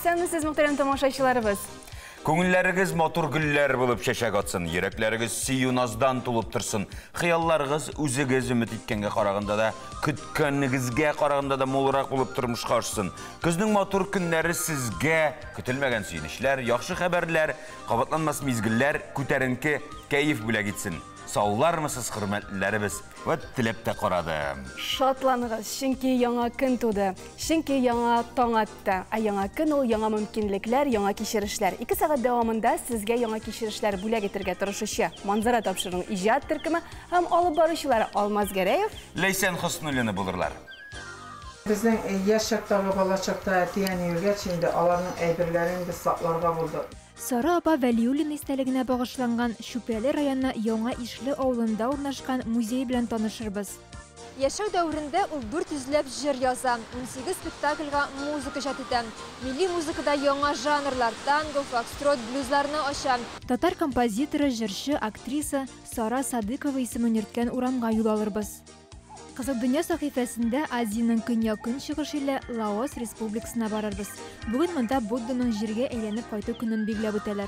Исәнмесез, мөхтәрәм тамашачыларыбыз. Күңелләрегез матур гөлләр булып чәчәк атсын, йөрәкләрегез сөю наздан тулып торсын, хыялларыгыз үзегез өмет иткәнгә караганда да, көткәнегезгә караганда да мулрак булып тормышка ашсын. Көзнең матур көннәре сезгә көтелмәгән сөенечләр, яхшы хәбәрләр, кабатланмас мизгелләр, күтәренке кәеф бүләк итсен. Саулармысыз, хөрмәтлеләребез? Вот теләп тә карадым. Шатланыгыз, чөнки яңа көн туды. Чөнки яңа таң атты. Ә яңа көн ул яңа мөмкинлекләр, яңа кичерешләр. 2 сәгать дәвамында сезгә яңа кичерешләр бүләк итәргә тырышучы Манзара тапшыруының иҗат төркеме һәм алып баручылары Алмаз Гәрәев, Ләйсән Хөснуллина булырлар. Безнең яшь чактагы, бала чакта әти-әни үлгәч инде, аларның әйберләрен без сакларга булдык. Сара апа Вәлиуллина истәлегенә багышланган Чүпрәле районы Яңа Ишле авылында урнашкан музей белән танышырбыз. Яшәү дәверендә ул 400 ләп җыр яза, 18 спектакльгә музыка иҗат итә. Милли музыкада яңа жанрлар, танго, фокстрот, блюзларны ача. Татар композиторы, җырчы, актриса Сара Садыкова исемен йөрткән урамга юл алырбыз. Кызыл дөнья сәхифәсендә Азиянең көньяк-көнчыгыш иле Лаос Республикасына барырбыз. Бүген монда Будданың җиргә әйләнеп кайту көнен билгеләп үтәләр.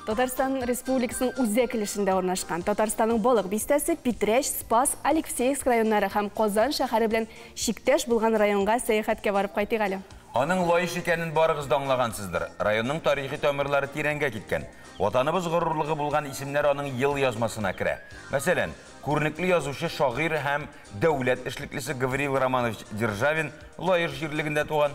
Татарстан Республикасының үзәк өлешендә урнашкан Татарстанның Балык Бистәсе, Питрәч, Спас, Алексеевск районнары һәм Казан шәһәре белән чиктәш булган районга сәяхәткә барып кайтыйк әле. Аның Лаеш икәнен барыгыз да аңлагансыздыр. Районның тарихи тамырлары тирәнгә киткән. Ватаныбыз горурлыгы булган исемнәр аның ел язмасына керә. Мәсәлән, күренекле язучы, шагыйрь һәм дәүләт эшлеклесе Гавриил Романович Державин Лаеш җирлегендә туган.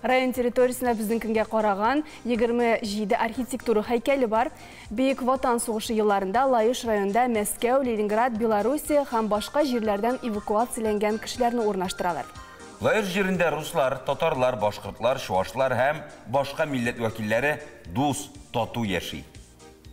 Район территориясендә безнең көнгә караган 27 архитектура һәйкәле бар. Бөек Ватан сугышы елларында Лаеш районында Мәскәү, Ленинград, Белоруссия һәм башка җирләрдән эвакуацияләнгән кешеләрне урнаштыралар. Лаеш җирендә руслар, татарлар, башкортлар, чуашлар һәм башка милләт вәкилләре дус, тату яши.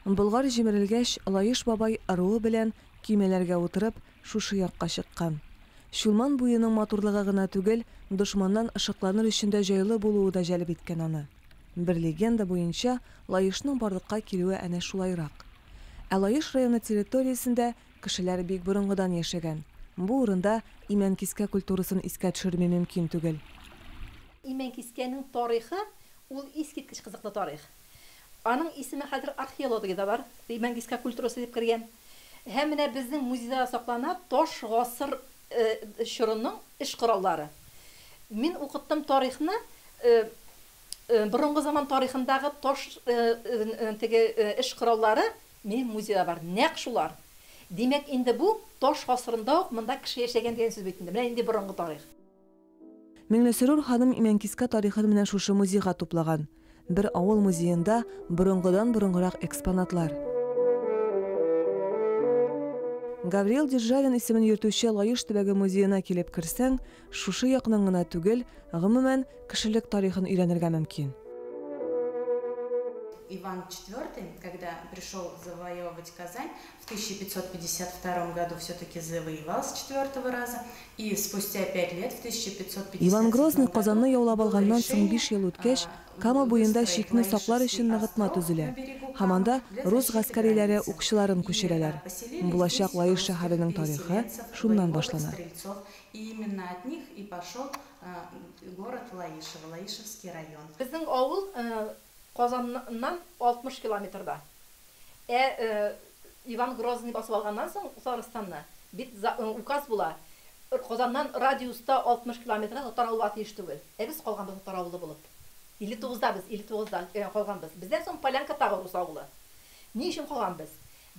Болгар җимерелгәч, Лаеш бабай ыруы белән көймәләргә утырып, шушы якка чыккан. Чулман буеның матурлыгы гына түгел, дошманнан ышыкланыр өчен дә җайлы булуы да җәлеп иткән аны. Бер легенда буенча, Лаешның барлыкка килүе әнә шулайрак. Ә Лаеш районы территориясендә кешеләр бик борынгыдан яшәгән. Бу урында Имәнкискә культурасын искә төшерми мөмкин түгел. Имәнкискәнең тарихы ул искиткеч кызыклы тарих. Аның исеме хәзер археологиядә бар, Имәнкискә культурасы дип кергән. Һәм менә безнең музейда саклана таш гасыр чорының эш кораллары. Мин укыттым тарихны, борынгы заман тарихындагы таш теге эш кораллары минем музейда бар, нәкъ шулар. Димәк, инде бу таш гасырында ук монда кеше яшәгән дигән сүз бит инде. Менә инде борынгы тарих. Миңлесөрур ханым Имәнкискә тарихын менә шушы музейга туплаган. Бер авыл музеенда борынгыдан борынгырак экспонатлар. Гавриил Державин исемен йөртүче Лаеш төбәге музеена килеп керсәң, шушы якның гына түгел, гомумән, кешелек тарихын өйрәнергә мөмкин. Иван IV, когда пришел завоевывать Казань, в 1552 году все-таки завоевал с четвертого раза, и спустя 5 лет, в 1557 Иван Грозный году, Казанны яулап было алганнан соң решение, 5 ел үткәч, Кама буенда чикне саклар өчен ныгытма төзелә. Һәм анда рус гаскәриләре укчыларын күчерәләр. Булачак Лаеш шәһәренең тарихы шуннан башлана. И именно от них и пошел город Лаишево, Лаишевский район. Безнең авыл Казаннан 60 километрда. Ә Иван Грозный басып алганнан соң Татарстанны бит указ була. Казаннан радиуста 60 километрда татар авылы тиеш түгел. Ә без калганбыз татар авылы булып. 59-да без, 59-да калганбыз. Бездән соң Полянка тагы рус авылы. Ни өчен калганбыз?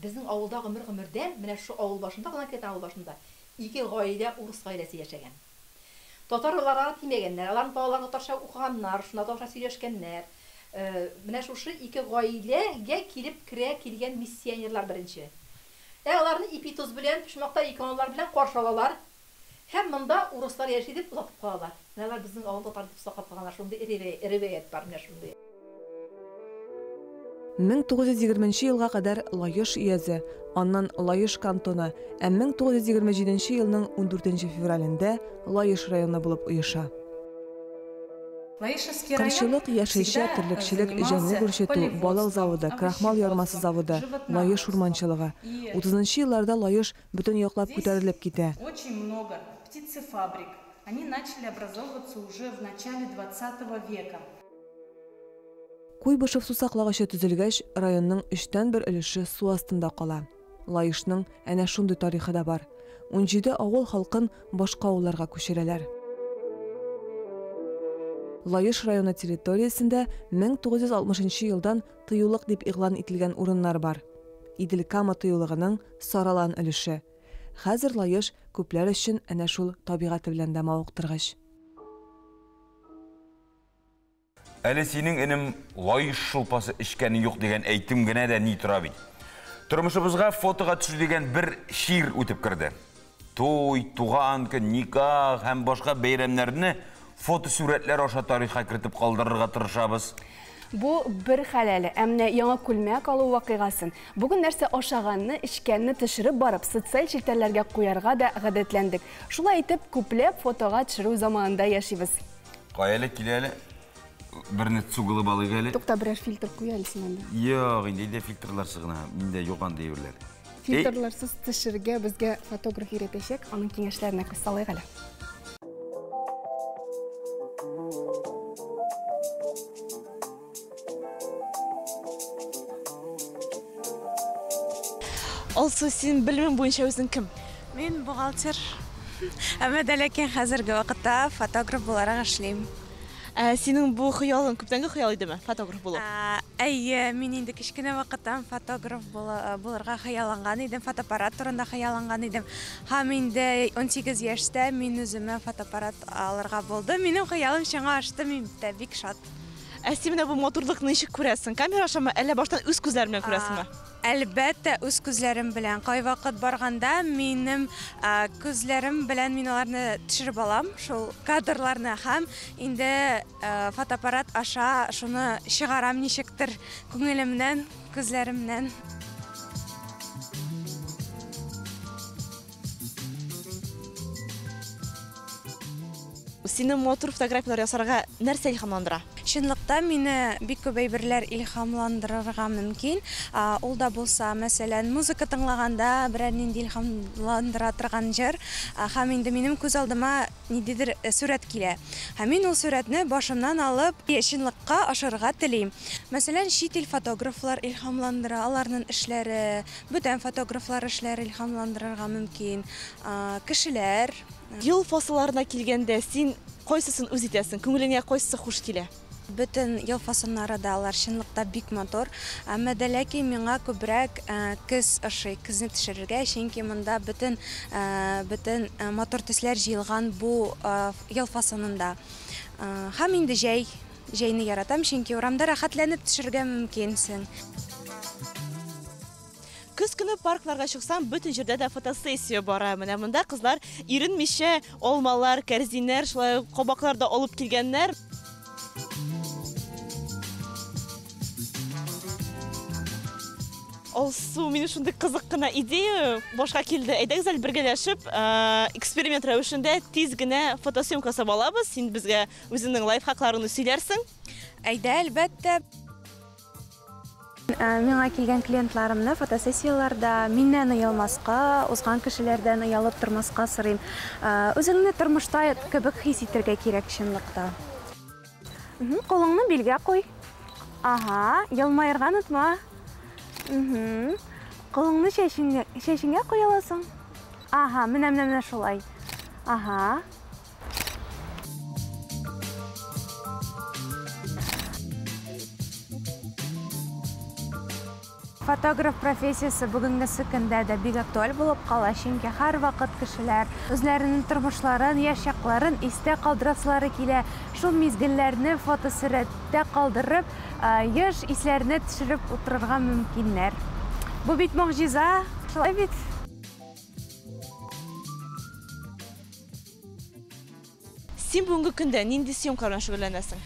Безнең авылда гомер-гомердән, менә шу авыл башында, Казан килгән авыл башында ике гаилә урыс гаиләсе яшәгән. Татарларга тимәгәннәр, аларның балалары татарча укыганнар, шунда татарча сөйләшкәннәр. Менә шушы ике гаиләгә килеп керә килгән миссионерлар беренче. Ә аларны ипи тоз белән, почмакта иконалар белән каршы алалар. Һәм монда урыслар яши дип озатып калалар. Менә алар безнең авыл татар дип саклап калганнар. Шундый риваять бар менә шундый. 1920 елга кадәр Лаеш өязе, аннан Лаеш кантоны, ә 1927 елның 14 февралендә Лаеш районы булып оеша. Кырчылык, яшелчә, терлекчелек, җәнлек үрчетү, балык заводы, крахмал ярмасы заводы, Лаеш урманчылыгы. 30 елларда Лаеш бөтен яклап күтәрелеп китә. Очень много птицефабрик. Они начали образовываться уже в начале 20 века. Куйбышев сусаклагычы төзелгәч, районның өчтән бер өлеше су астында кала. Лаешның әнә шундый тарихы да бар. 17 авыл халкын башка авылларга күчерәләр. Лаеш районы территориясендә 1960 елдан тыюлык дип игълан ителгән урыннар бар. Идел-Кама тыюлыгының Саралан өлеше. Хәзер Лаеш күпләр өчен әнә шул табигате белән дә мавыктыргыч. Әле синең, энем, Лаеш шулпасы эчкәнең юк дигән әйтем генә дә ни тора бит. Тормышыбызга фотога төшү дигән бер чир үтеп керде. Туй, туган көн, никах һәм башка бәйрәмнәрне фотосурәтләр аша тарихка кертеп калдырырга тырышабыз. Бу бер хәл әле, ә менә яңа күлмәк алу вакыйгасын, бүген нәрсә ашаганны, эчкәнне төшереп барып, социаль челтәрләргә куярга да гадәтләндек. Шулай итеп, күпләп фотога төшерү заманында яшибез. Кая әле, кил әле. Берне цугылып алыйк әле. Тукта, берәр фильтр куй әле син анда. Юк, инде инде фильтрларсыз гына, миндә юк андый әйберләр. Фильтрларсыз төшерергә безгә фотограф өйрәтәчәк, аның киңәшләренә күз салыйк әле. Алсу, син белемең буенча үзең кем? Мин бухгалтер. Әмма дә ләкин хәзерге вакытта фотограф буларак эшлим. Ә синең бу хыялың күптәнге хыял идеме, фотограф булу? Әйе, мин инде кечкенә вакыттан фотограф булырга хыялланган идем, фотоаппарат турында хыялланган идем. Һәм инде 18 яшьтә мин үземә фотоаппарат алырга булдым. Минем хыялым чынга ашты, мин дә бик шат. Ә син менә бу матурлыкны ничек күрәсең? Камера ашамы, әллә баштан үз күзләрең белән күрәсеңме? Әлбәттә, үз күзләрем белән. Кайвакыт барганда минем күзләрем белән мин аларны төшереп алам, шул кадрларны, һәм инде фотоаппарат аша шуны чыгарам ничектер күңелемнән, күзләремнән. Сине матур фотографияләр ясарга нәрсә илһамландыра? Чынлыкта мине бик күп әйберләр илһамландырырга мөмкин. Ул да булса, мәсәлән, музыка тыңлаганда берәр нинди илһамландыра торган җыр, һәм инде минем күз алдыма ниндидер сурәт килә. Һәм мин ул сурәтне башымнан алып чынлыкка ашырырга телим. Мәсәлән, чит ил фотографлар илһамландыра, аларның эшләре, бүтән фотографлар эшләре илһамландырырга мөмкин. Кешеләр. Ел фасылларына килгәндә син кайсысын үз итәсең? Күңелеңә кайсысы хуш килә? Бөтен ел фасыллары да алар чынлыкта бик матур. Әмма дә ләкин миңа күбрәк көз ошый, көзне төшерергә, чөнки монда бөтен матур төсләр җыелган бу ел фасылында. Һәм инде җәй, җәйне яратам, чөнки урамда рәхәтләнеп төшерергә мөмкинсең. Көз көне паркларга чыксаң, бөтен җирдә дә фотосессия бара. Менә монда кызлар иренмичә алмалар, кәрзиннәр, шулай ук кабаклар да алып килгәннәр. Алсу, минем шундый кызык кына идея башка килде. Әйдәгез әле бергәләшеп, эксперимент рәвешендә тиз генә фотосъемка ясап алабыз. Син безгә үзеңнең лайфхакларыңны сөйләрсең. Әйдә, әлбәттә. Миңа килгән клиентларымны фотосессияләрдә миннән оялмаска, узган кешеләрдән оялып тормаска сорыйм. Үзеңне тормышта кебек хис итәргә кирәк чынлыкта. Кулыңны билгә куй. Ага, елмаерга онытма. Кулыңны чәчеңә куя аласың. Ага, менә шулай. Ага. Фотограф профессиясе бүгенгесе көндә дә бик актуаль булып кала, чөнки һәрвакыт кешеләр үзләренең тормышларын, яшь чакларын истә калдырасылары килә. Шул мизгелләрне фотосурәттә калдырып, еш исләренә төшереп утырырга мөмкиннәр. Бу бит могҗиза, шулай бит? Син бүгенге көндә нинди съемкалар белән шөгыльләнәсең?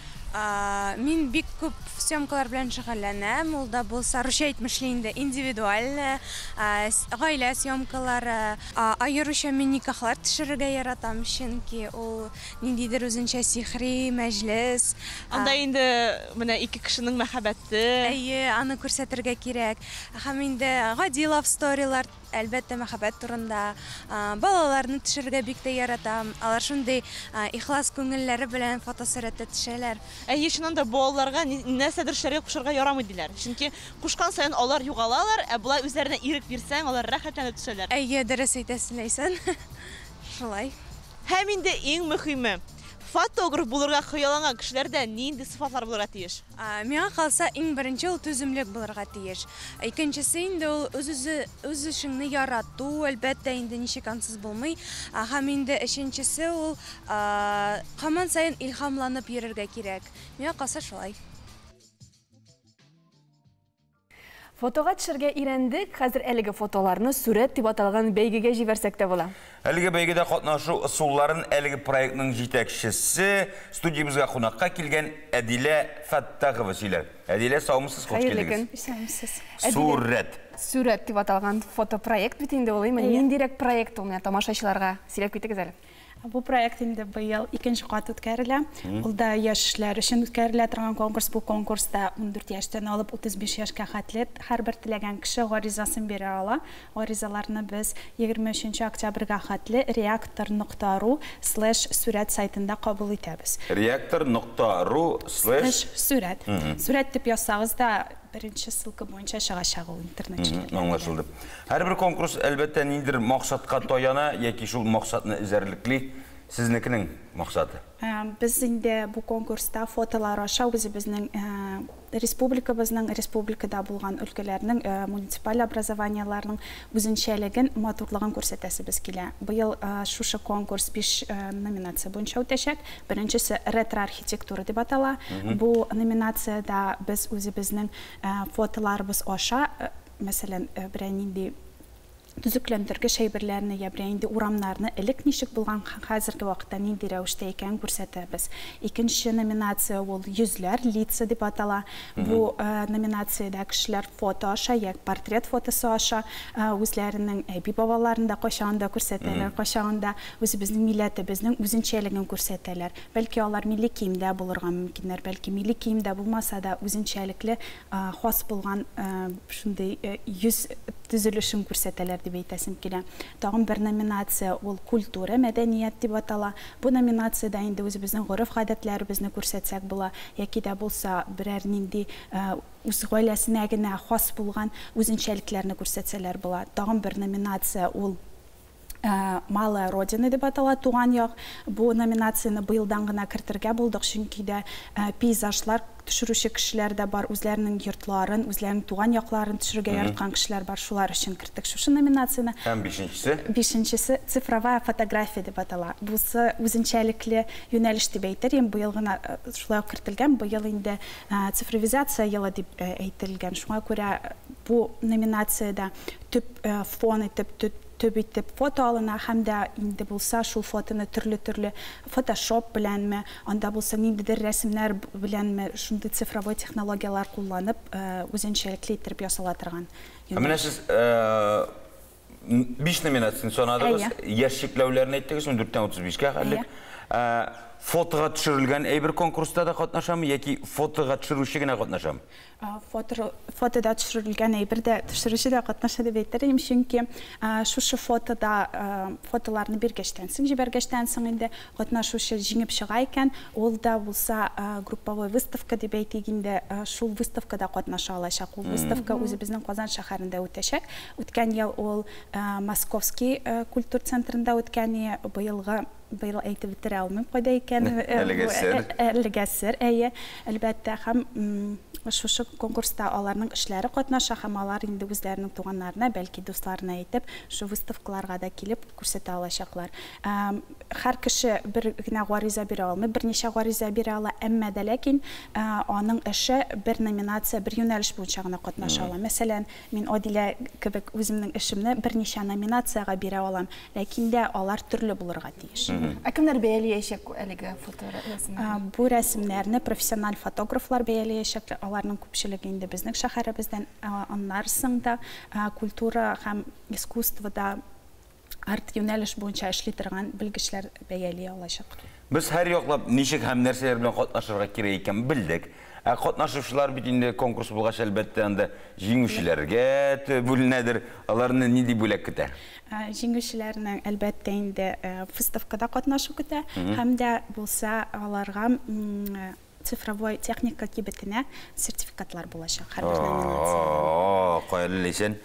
Мин бик күп съемкалар белән шөгыльләнәм. Ул да булса, русча әйтмешли инде, индивидуаль, гаилә съемкалары. Аеруча мин никахлар төшерергә яратам, чөнки ул ниндидер үзенчә сихри мәҗлес. Анда инде менә ике кешенең мәхәббәте. Әйе, аны күрсәтергә кирәк. Һәм инде гади love storyлар, әлбәттә, мәхәббәт турында. Балаларны төшерергә бик тә яратам. Алар шундый ихлас күңелләре белән фотосурәттә төшәләр. Әйе, чыннан да балаларга нәрсәдер эшләргә кушарга ярамый диләр. Чөнки кушкан саен алар югалалар, ә болай үзләренә ирек бирсәң, алар рәхәтләнеп төшәләр. Әйе, дөрес әйтәсең, Ләйсән. Шулай. Һәм инде иң мөһиме, фотограф булырга хыялланган кешеләрдә нинди сыйфатлар булырга тиеш? Миңа калса, иң беренче ул түземлек булырга тиеш. Икенчесе инде ул үз-үзе, үз эшеңне ярату, әлбәттә инде ничек ансыз булмый. Һәм инде өченчесе ул һаман саен илһамланып йөрергә кирәк. Миңа калса шулай. Фотога төшергә өйрәндек, хәзер әлеге фотоларны Сурәт дип аталган бәйгегә җибәрсәк тә була. Әлеге бәйгедә катнашу ысулларын әлеге проектның җитәкчесе, студиябезгә кунакка килгән Әдилә Фәттахова сөйләр. Әдилә, саумысыз, хуш Хәерле килдегез. көн. Исәнмесез. Сурәт. Сурәт дип аталган фотопроект бит инде ул, әйме? Ниндирәк проект ул, менә тамашачыларга сөйләп китегез әле. Бу проект инде быел икенче кат үткәрелә. Ул да яшьләр өчен үткәрелә торган конкурс. Бу конкурста 14 яшьтән алып 35 яшькә хәтле һәрбер теләгән кеше гаризасын бирә ала. Гаризаларны без 23 октябрьгә хәтле реактор нокта ру слэш сурәт сайтында кабул итәбез. Реактор нокта ру слэш Слэш сурәт. Сурәт дип язсагыз да беренче ссылка буенча чыгачак ул интернет челтәрендә. Аңлашылды. Һәрбер конкурс әлбәттә ниндидер максатка таяна яки шул максатны эзәрлекли. Сезнекенең максаты? Без инде бу конкурста фотолар аша үзебезнең республикабызның, республикада булган өлкәләрнең, муниципаль образованиеларның үзенчәлеген, матурлыгын күрсәтәсебез килә. Быел шушы конкурс 5 номинация буенча үтәчәк. Беренчесе ретро-архитектура дип атала. Бу номинациядә без үзебезнең фотоларыбыз аша, мәсәлән, берәр нинди төзекләндергеч әйберләрне, я берәр инде урамнарны элек ничек булган, хәзерге вакытта нинди рәвештә икәнен күрсәтәбез. Икенче номинация ул йөзләр, лица дип атала. Бу номинациядә кешеләр фото аша, я портрет фотосы аша үзләренең әби-бабаларын да кайчагында күрсәтәләр, кайчагында үзебезнең милләтебезнең үзенчәлеген күрсәтәләр. Бәлки алар милли киемдә булырга мөмкиннәр, бәлки милли киемдә булмаса да үзенчәлекле хас булган шундый йөз төзелешен күрсәтәләр дип әйтәсем килә. Тагын бер номинация ул культура, мәдәният дип атала. Бу номинациядә инде үзебезнең гореф-гадәтләребезне күрсәтсәк була, яки дә булса берәр нинди үз гаиләсенә генә хас булган үзенчәлекләрне күрсәтсәләр була. Тагын бер номинация ул Малая Родина дип атала, туган як. Бу номинацияне быелдан гына кертергә булдык, чөнки дә пейзажлар төшерүче кешеләр дә бар, үзләренең йортларын, үзләренең туган якларын төшерергә яраткан кешеләр бар, шулар өчен керттек шушы номинацияне. Һәм бишенчесе? Бишенчесе цифровая фотография дип атала. Бусы үзенчәлекле юнәлеш дип әйтер идем, быел гына шулай ук кертелгән, быел инде цифровизация елы дип әйтелгән. Шуңа күрә бу номинациядә төп фон итеп, төп итеп фото алына һәм дә инде булса шул фотоны төрле-төрле фотошоп беләнме, анда булса ниндидер рәсемнәр беләнме, шундый цифровой технологияләр кулланып, үзенчәлекле итеп ясала торган Ә менә юнәлеш. сез 5 номинацияне санадыгыз, яшь чикләүләрен әйттегез, ундүрттән утыз бишкә хәтлек. Фотога төшерелгән әйбер конкурста да катнашамы яки фотога төшерүче генә катнашамы? Фотода төшерелгән әйбер дә төшерүче дә катнаша дип әйтер идем, чөнки шушы фотоларны биргәчтән соң, җибәргәчтән соң инде катнашучы җиңеп чыга икән, ул да булса групповой выставка дип әйтик инде, шул выставкада катнаша алачак. Ул выставка үзебезнең Казан шәһәрендә үтәчәк. Үткән ел ул Московский культур центрында үткән, быелгы быел әйтеп бетерә алмыйм кайда икән. Әлегә сер. Әлегә сер, әйе, әлбәттә, һәм шушы конкурста аларның эшләре катнаша һәм алар инде үзләренең туганнарына, бәлки дусларына әйтеп, шу выставкаларга да килеп күрсәтә алачаклар. Һәр кеше бер генә гариза бирә алмый, берничә гариза бирә ала, әмма дә ләкин аның эше бер номинация, бер юнәлеш буенча гына катнаша ала. Мәсәлән, мин Адилә кебек үземнең эшемне берничә номинациягә бирә алам, ләкин дә алар төрле булырга тиеш. Ә кемнәр бәяләячәк әлеге фоторәсемнәрне? Бу рәсемнәрне профессиональ фотографлар бәяләячәк. Аларның күпчелеге инде безнең шәһәребездән, аннары да культура һәм искусствода арт юнәлеш буенча эшли торган белгечләр бәяли алачак. Без һәр яклап ничек һәм нәрсәләр белән катнашырга кирәк икән белдек. Ә катнашучылар бит инде конкурс булгач, әлбәттә, анда җиңүчеләргә бүленәдер. Аларны нинди бүләк көтә? Җиңүчеләрнең әлбәттә инде выставкада катнашу көтә. Һәм дә булса аларга цифровой техника кибетенә сертификатлар булачак һәрбер номинациядә. Кая әле, Ләйсән?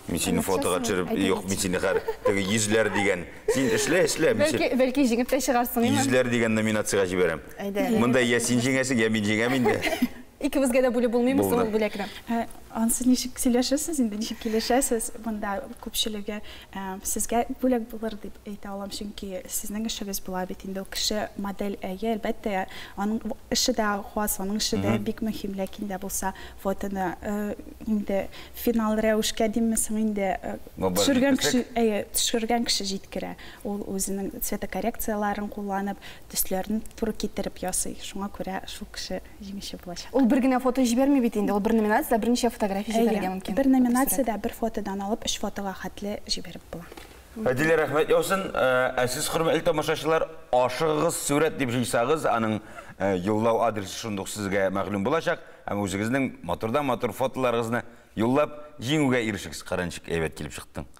Мин сине фотога төшереп, юк, мин сине хәр теге йөзләр дигән. Син эшлә, эшлә. Бәлки, бәлки җиңеп тә чыгарсың, иман. Йөзләр дигән номинациягә җибәрәм. Әйдә. Монда я син җиңәсең, я мин җиңәм инде. Икебезгә дә бүлеп булмыймы соң ул бүләкне? Ансы ничек сөйләшәсез инде, ничек килешәсез? Монда күпчелеге сезгә бүләк булыр дип әйтә алам, чөнки сезнең эшегез була бит инде. Ул кеше модель, әйе, әлбәттә, аның эше дә хас, аның эше дә бик мөһим, ләкин дә булса фотоны инде финал рәвешкә димме соң инде, төшергән кеше, әйе, төшергән кеше җиткерә. Ул үзенең цветокоррекцияләрен кулланып, төсләрен туры китереп ясый. Шуңа күрә шул кеше җиңүче булачак. Ул бер генә фото җибәрми бит инде, ул бер номинациядә берничә фотография җибәрергә мөмкин. Бер номинациядә бер фотодан алып өч фотога хәтле җибәреп була. Әдилә, рәхмәт яусын. Ә сез, хөрмәтле тамашачылар, ашыгыгыз сурәт дип җыйсагыз, аның юллау адресы шундук сезгә мәгълүм булачак. Һәм үзегезнең матурдан-матур фотоларыгызны юллап, җиңүгә ирешегез. Кара, ничек әйбәт килеп чыктың.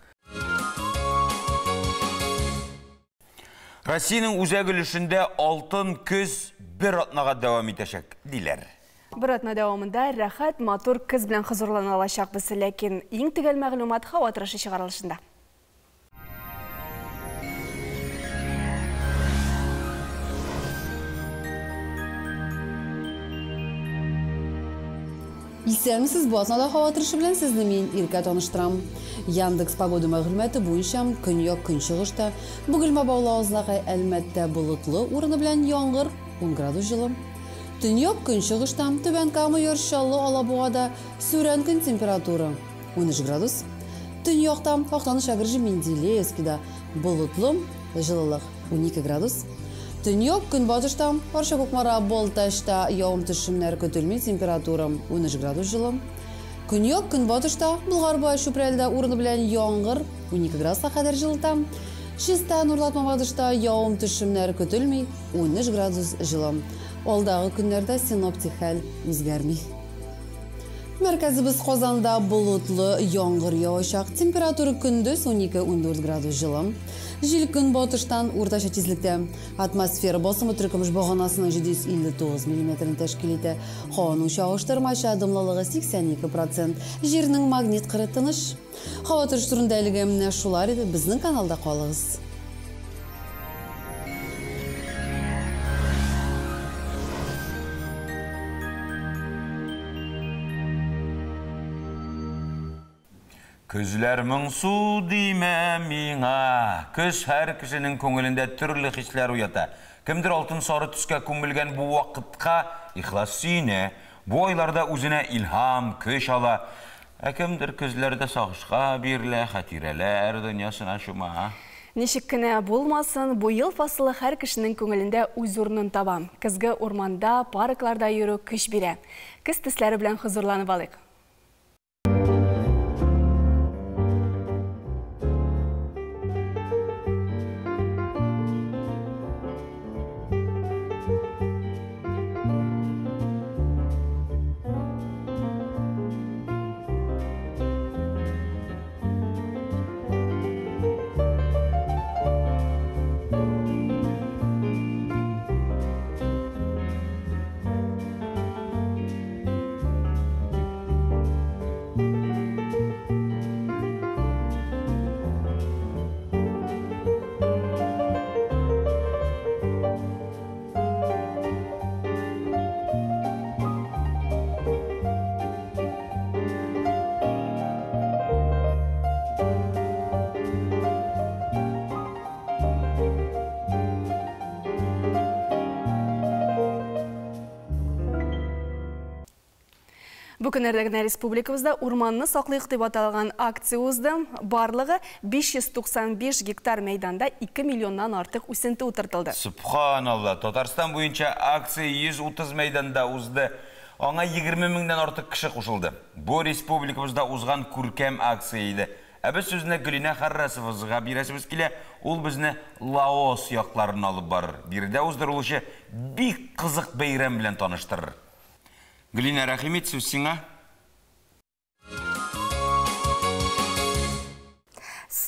Россиянең үзәк өлешендә алтын көз бер атнага дәвам итәчәк, диләр. Бер атна дәвамында рәхәт, матур көз белән хозурлана алачакбыз, ләкин иң төгәл мәгълүмат һава торышы чыгарылышында. Исәнмесез, бу атнада һава торышы белән сезне мин Иркә таныштырам. Яндекс погода мәгълүматы буенча көньяк көнчыгышта Бөгелмә Баулы Азнакай Әлмәттә болытлы урыны белән яңгыр 10 градус җылы. Төньяк көнчыгышта Түбән Кама, Яр Чаллы, Алабугада сүрән көн температура 13 градус. Төньякта Актаныш, Әгерҗе, Менделеевскида болытлы җылылык 12 градус. Төньяк көнбатышта Арча, Кукмара, Балтачта явым-төшемнәр көтелми, температура 13 градус җылы. Көньяк көнбатышта Болгар, Чүпрәлдә урыны белән яңгыр 12 градуска кадәр җылыта. Чиста, Нурлат, Мамадышта явым-төшемнәр көтелми, 13 градус җылы. Алдагы көннәрдә синоптик хәл үзгәрми. Мәркәзебез Казанда болытлы яңгыр явачак. Температура көндез 12-14 градус җылы. Җил көнбатыштан уртача тизлектә. Атмосфера басымы теркөмеш баганасының 759 миллиметрын тәшкил итә. Һаваның чагыштырмача дымлылыгы 82%. Җирнең магнит кыры тыныч. Һава торышы турында әлегә менә шулар иде. Безнең каналда калыгыз. Көзләр моңсу димә миңа. Көз һәр кешенең күңелендә төрле хисләр уята. Кемдер алтын сары төскә күмелгән бу вакытка ихлас сөенә. Бу айларда үзенә илһам, көч ала. Ә кемдер көзләрдә сагышка бирелә, хатирәләр дөньясына чума. Ничек кенә булмасын, бу ел фасылы һәр кешенең күңелендә үз урынын таба. Көзге урманда, паркларда йөрү көч бирә. Көз төсләре белән хозурланып алыйк. Бу көннәрдә генә республикабызда урманны саклыйк дип аталган акция узды. Барлыгы 595 гектар мәйданда 2 миллионнан артык үсенте утыртылды. Субханалла, Татарстан буенча акция 130 мәйданда узды. Аңа 20 меңнән артык кеше кушылды. Бу республикабызда узган күркәм акция иде. Ә без сүзне Гөлинә Харрасовага бирәсебез килә. Ул безне Лаос якларына алып барыр. Биредә уздырылучы бик кызык бәйрәм белән таныштырыр. Гөлинә, рәхим ит, сүз сиңа.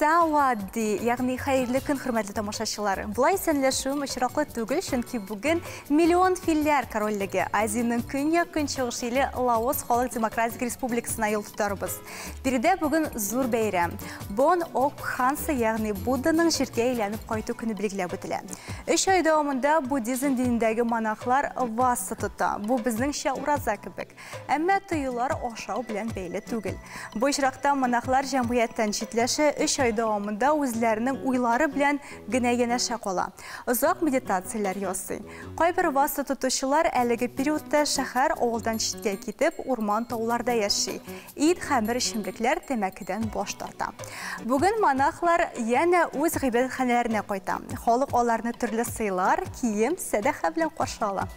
Савадди, ягъни хәерле көн, хөрмәтле тамашачылар. Болай исәнләшүем очраклы түгел, чөнки бүген миллион филләр корольлеге Азиянең көньяк-көнчыгыш иле Лаос Халык Демократик Республикасына юл тотарбыз. Биредә бүген зур бәйрәм. Бон Ок Пханса, ягъни Будданың җиргә әйләнеп кайту көне билгеләп үтелә. Өч ай дәвамында буддизм динендәге монахлар васса тота. Бу безнеңчә ураза кебек. Әмма тыюлар ашау белән бәйле түгел. Бу очракта монахлар җәмгыятьтән читләшә, өч ай дәвамында үзләренең уйлары белән генә янәшә кала. Озак медитацияләр ясый. Кайбер васса тотучылар әлеге периодта шәһәр, авылдан читкә китеп, урман тауларда яши. Ит, хәмер эчемлекләр, тәмәкедән баш тарта. Бүген монахлар янә үз гыйбадәтханәләренә кайта. Халык аларны төрле сыйлар, кием, сәдаха белән каршы ала.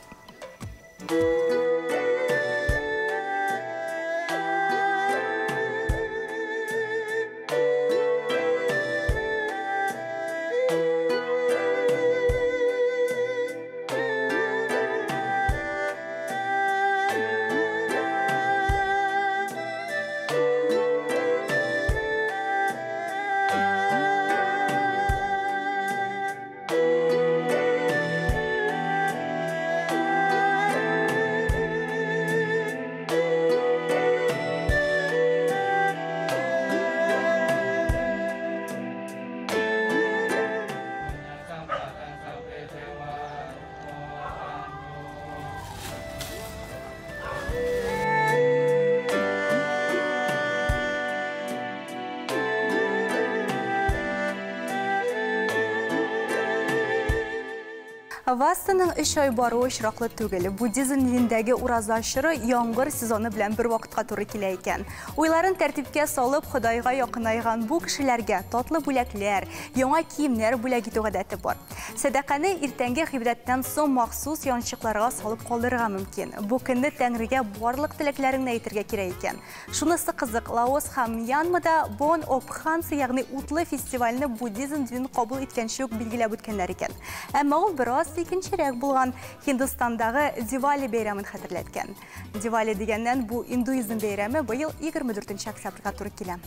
Вассаның өч ай баруы очраклы түгел. Буддизм динендәге ураза чоры яңгыр сезоны белән бер вакытка туры килә икән. Уйларын тәртипкә салып, Ходайга якынайган бу кешеләргә татлы бүләкләр, яңа киемнәр бүләк итү гадәте бар. Сәдаканы иртәнге гыйбадәттән соң махсус янчыкларга салып калдырырга мөмкин. Бу көнне Тәңрегә барлык теләкләреңне әйтергә кирәк икән. Шунысы кызык, Лаос һәм Мьянмада Бон Ок Пханса, ягъни утлы фестивальне буддизм динен кабул иткәнче үк билгеләп үткәннәр икән. Әмма ул бераз икенчерәк булган, Һиндстандагы Дивали бәйрәмен хәтерләткән. Дивали дигәннән бу индуизм бәйрәме быел 24 октябрьгә туры килә.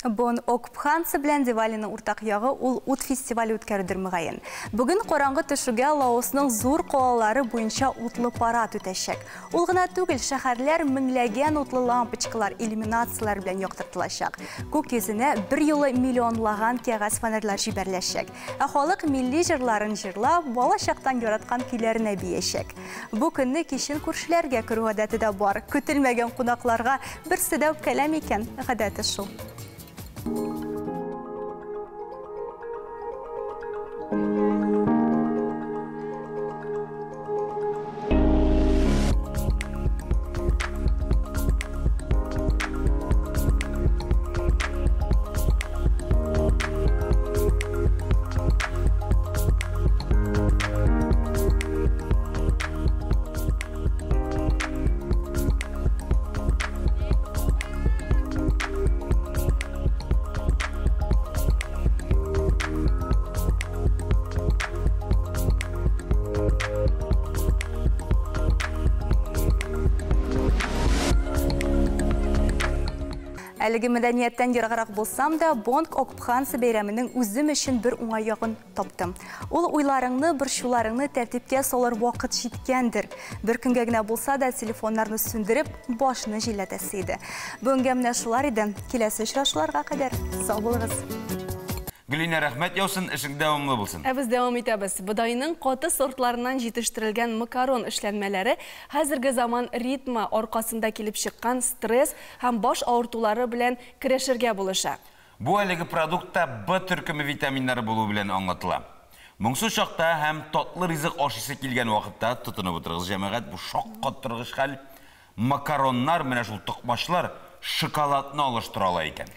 Бон Ок Пханса белән Дивалиның уртак ягы ул ут фестивале үткәрүдер мөгаен. Бүген караңгы төшүгә Лаосның зур калалары буенча утлы парад үтәчәк. Ул гына түгел, шәһәрләр меңләгән утлы лампочкалар, иллюминацияләр белән яктыртылачак. Күк йөзенә бер юлы миллионлаган кәгазь фонарьлар җибәреләчәк. Ә халык милли җырларын җырлап, бала чактан яраткан көйләренә биячәк. Бу көнне кичен күршеләргә керү гадәте дә бар. Көтелмәгән кунакларга берсе дә үпкәләми икән, гадәте шул. Әлеге мәдәнияттән ераграк булсам да, Бонг Ок Пханса бәйрәменең үзем өчен бер уңай ягын таптым. Ул уйларыңны, борчуларыңны тәртипкә салыр вакыт җиткәндер. Бер көнгә генә булса да телефоннарны сүндереп, башны җилләтәсе иде. Бүгенгә менә шулар иде. Киләсе очрашуларга кадәр сау булыгыз. Гөлинә, рәхмәт яусын, эшең дәвамлы булсын. Ә без дәвам итәбез. Бодайның каты сортларыннан җитештерелгән макарон эшләнмәләре хәзерге заман ритмы аркасында килеп чыккан стресс һәм баш авыртулары белән көрәшергә булыша. Бу әлеге продуктта Б төркеме витаминнары булу белән аңлатыла. Моңсу чакта һәм татлы ризык ашыйсы килгән вакытта тотынып утырыгыз, җәмәгать, бу шаккаттыргыч хәл. Макароннар, менә шул токмачлар шоколадны алыштыра ала икән.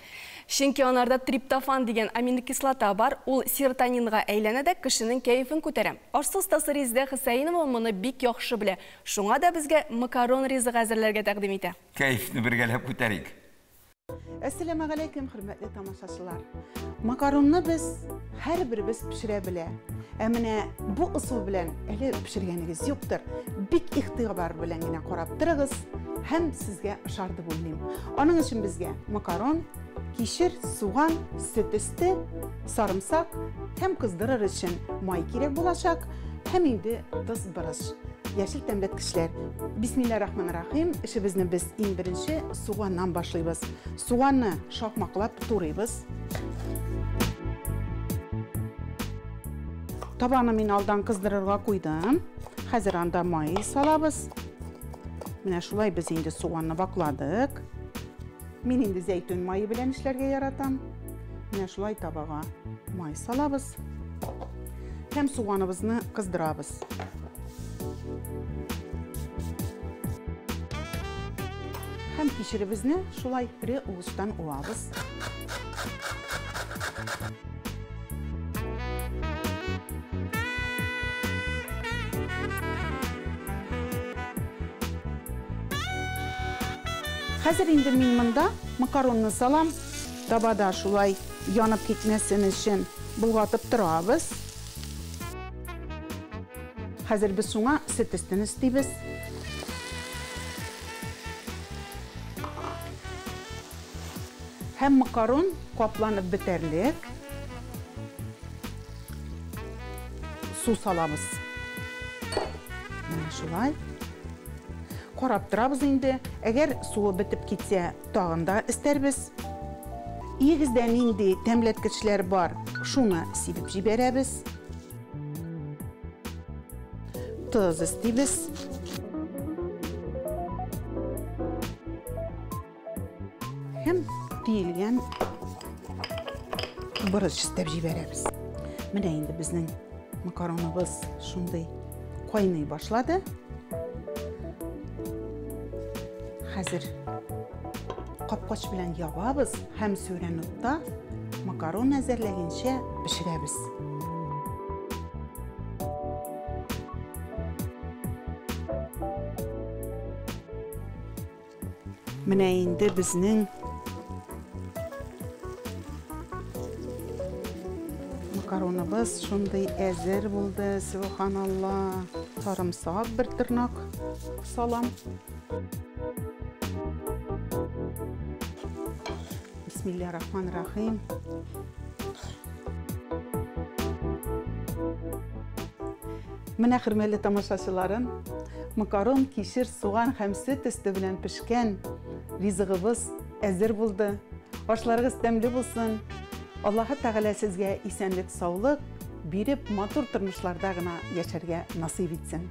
Чөнки анарда триптофан дигән аминокислота бар, ул серотонинга әйләнә дә кешенең кәефен күтәрә. Аш-су остасы Резеда Хөсәенова моны бик яхшы белә. Шуңа да безгә макарон ризыгы әзерләргә тәкъдим итә. Кәефне бергәләп күтәрик. Әссәламегаләйкем, хөрмәтле тамашачылар. Макаронны без һәрберебез пешерә белә. Ә менә бу ысул белән әле пешергәнегез юктыр. Бик игътибар белән генә карап торыгыз һәм сезгә ошар дип уйлыйм. Аның өчен безгә макарон, кишер, суган, сөт өсте, сарымсак һәм кыздырыр өчен май кирәк булачак һәм инде тоз, борыч, яшел тәмләткечләр. Бисмиллаһир-рахманир-рахим. Эшебезне без иң беренче суганнан башлыйбыз. Суганны шакмаклап турыйбыз. Табаны мин алдан кыздырырга куйдым. Хәзер анда май салабыз. Менә шулай без инде суганны вакладык. Мин инде зәйтүн майы белән эшләргә яратам. Менә шулай табага май салабыз. Һәм суганыбызны кыздырабыз. Һәм кишеребезне шулай эре угычтан уабыз. Хәзер инде мин монда макаронны салам. Табада шулай янып китмәсен өчен болгатып торабыз. Хәзер без шуңа сөт өстен өстибез. Һәм макарон капланып бетәрлек су салабыз. Менә шулай. Карап торабыз инде. Әгәр суы бетеп китсә, тагын да өстәрбез. Өегездә нинди тәмләткечләр бар, шуны сибеп җибәрәбез. Тоз өстибез. Һәм төелгән борыч өстәп җибәрәбез. Менә инде безнең макароныбыз шундый кайный башлады. Хәзер капкач белән ябабыз һәм сүрән утта макарон әзерләгәнчә пешерәбез. Менә инде безнең макароныбыз шундый әзер булды, субханалла. Сарымсак бер тырнак салам. Бисмиллаһир-рахманир-рахим. Менә хөрмәтле тамашачыларым, макарон, кишер, суган һәм сөт өсте белән пешкән ризыгыбыз әзер булды. Ашларыгыз тәмле булсын. Аллаһы Тәгалә сезгә исәнлек, саулык биреп, матур тормышларда гына яшәргә насыйп итсен.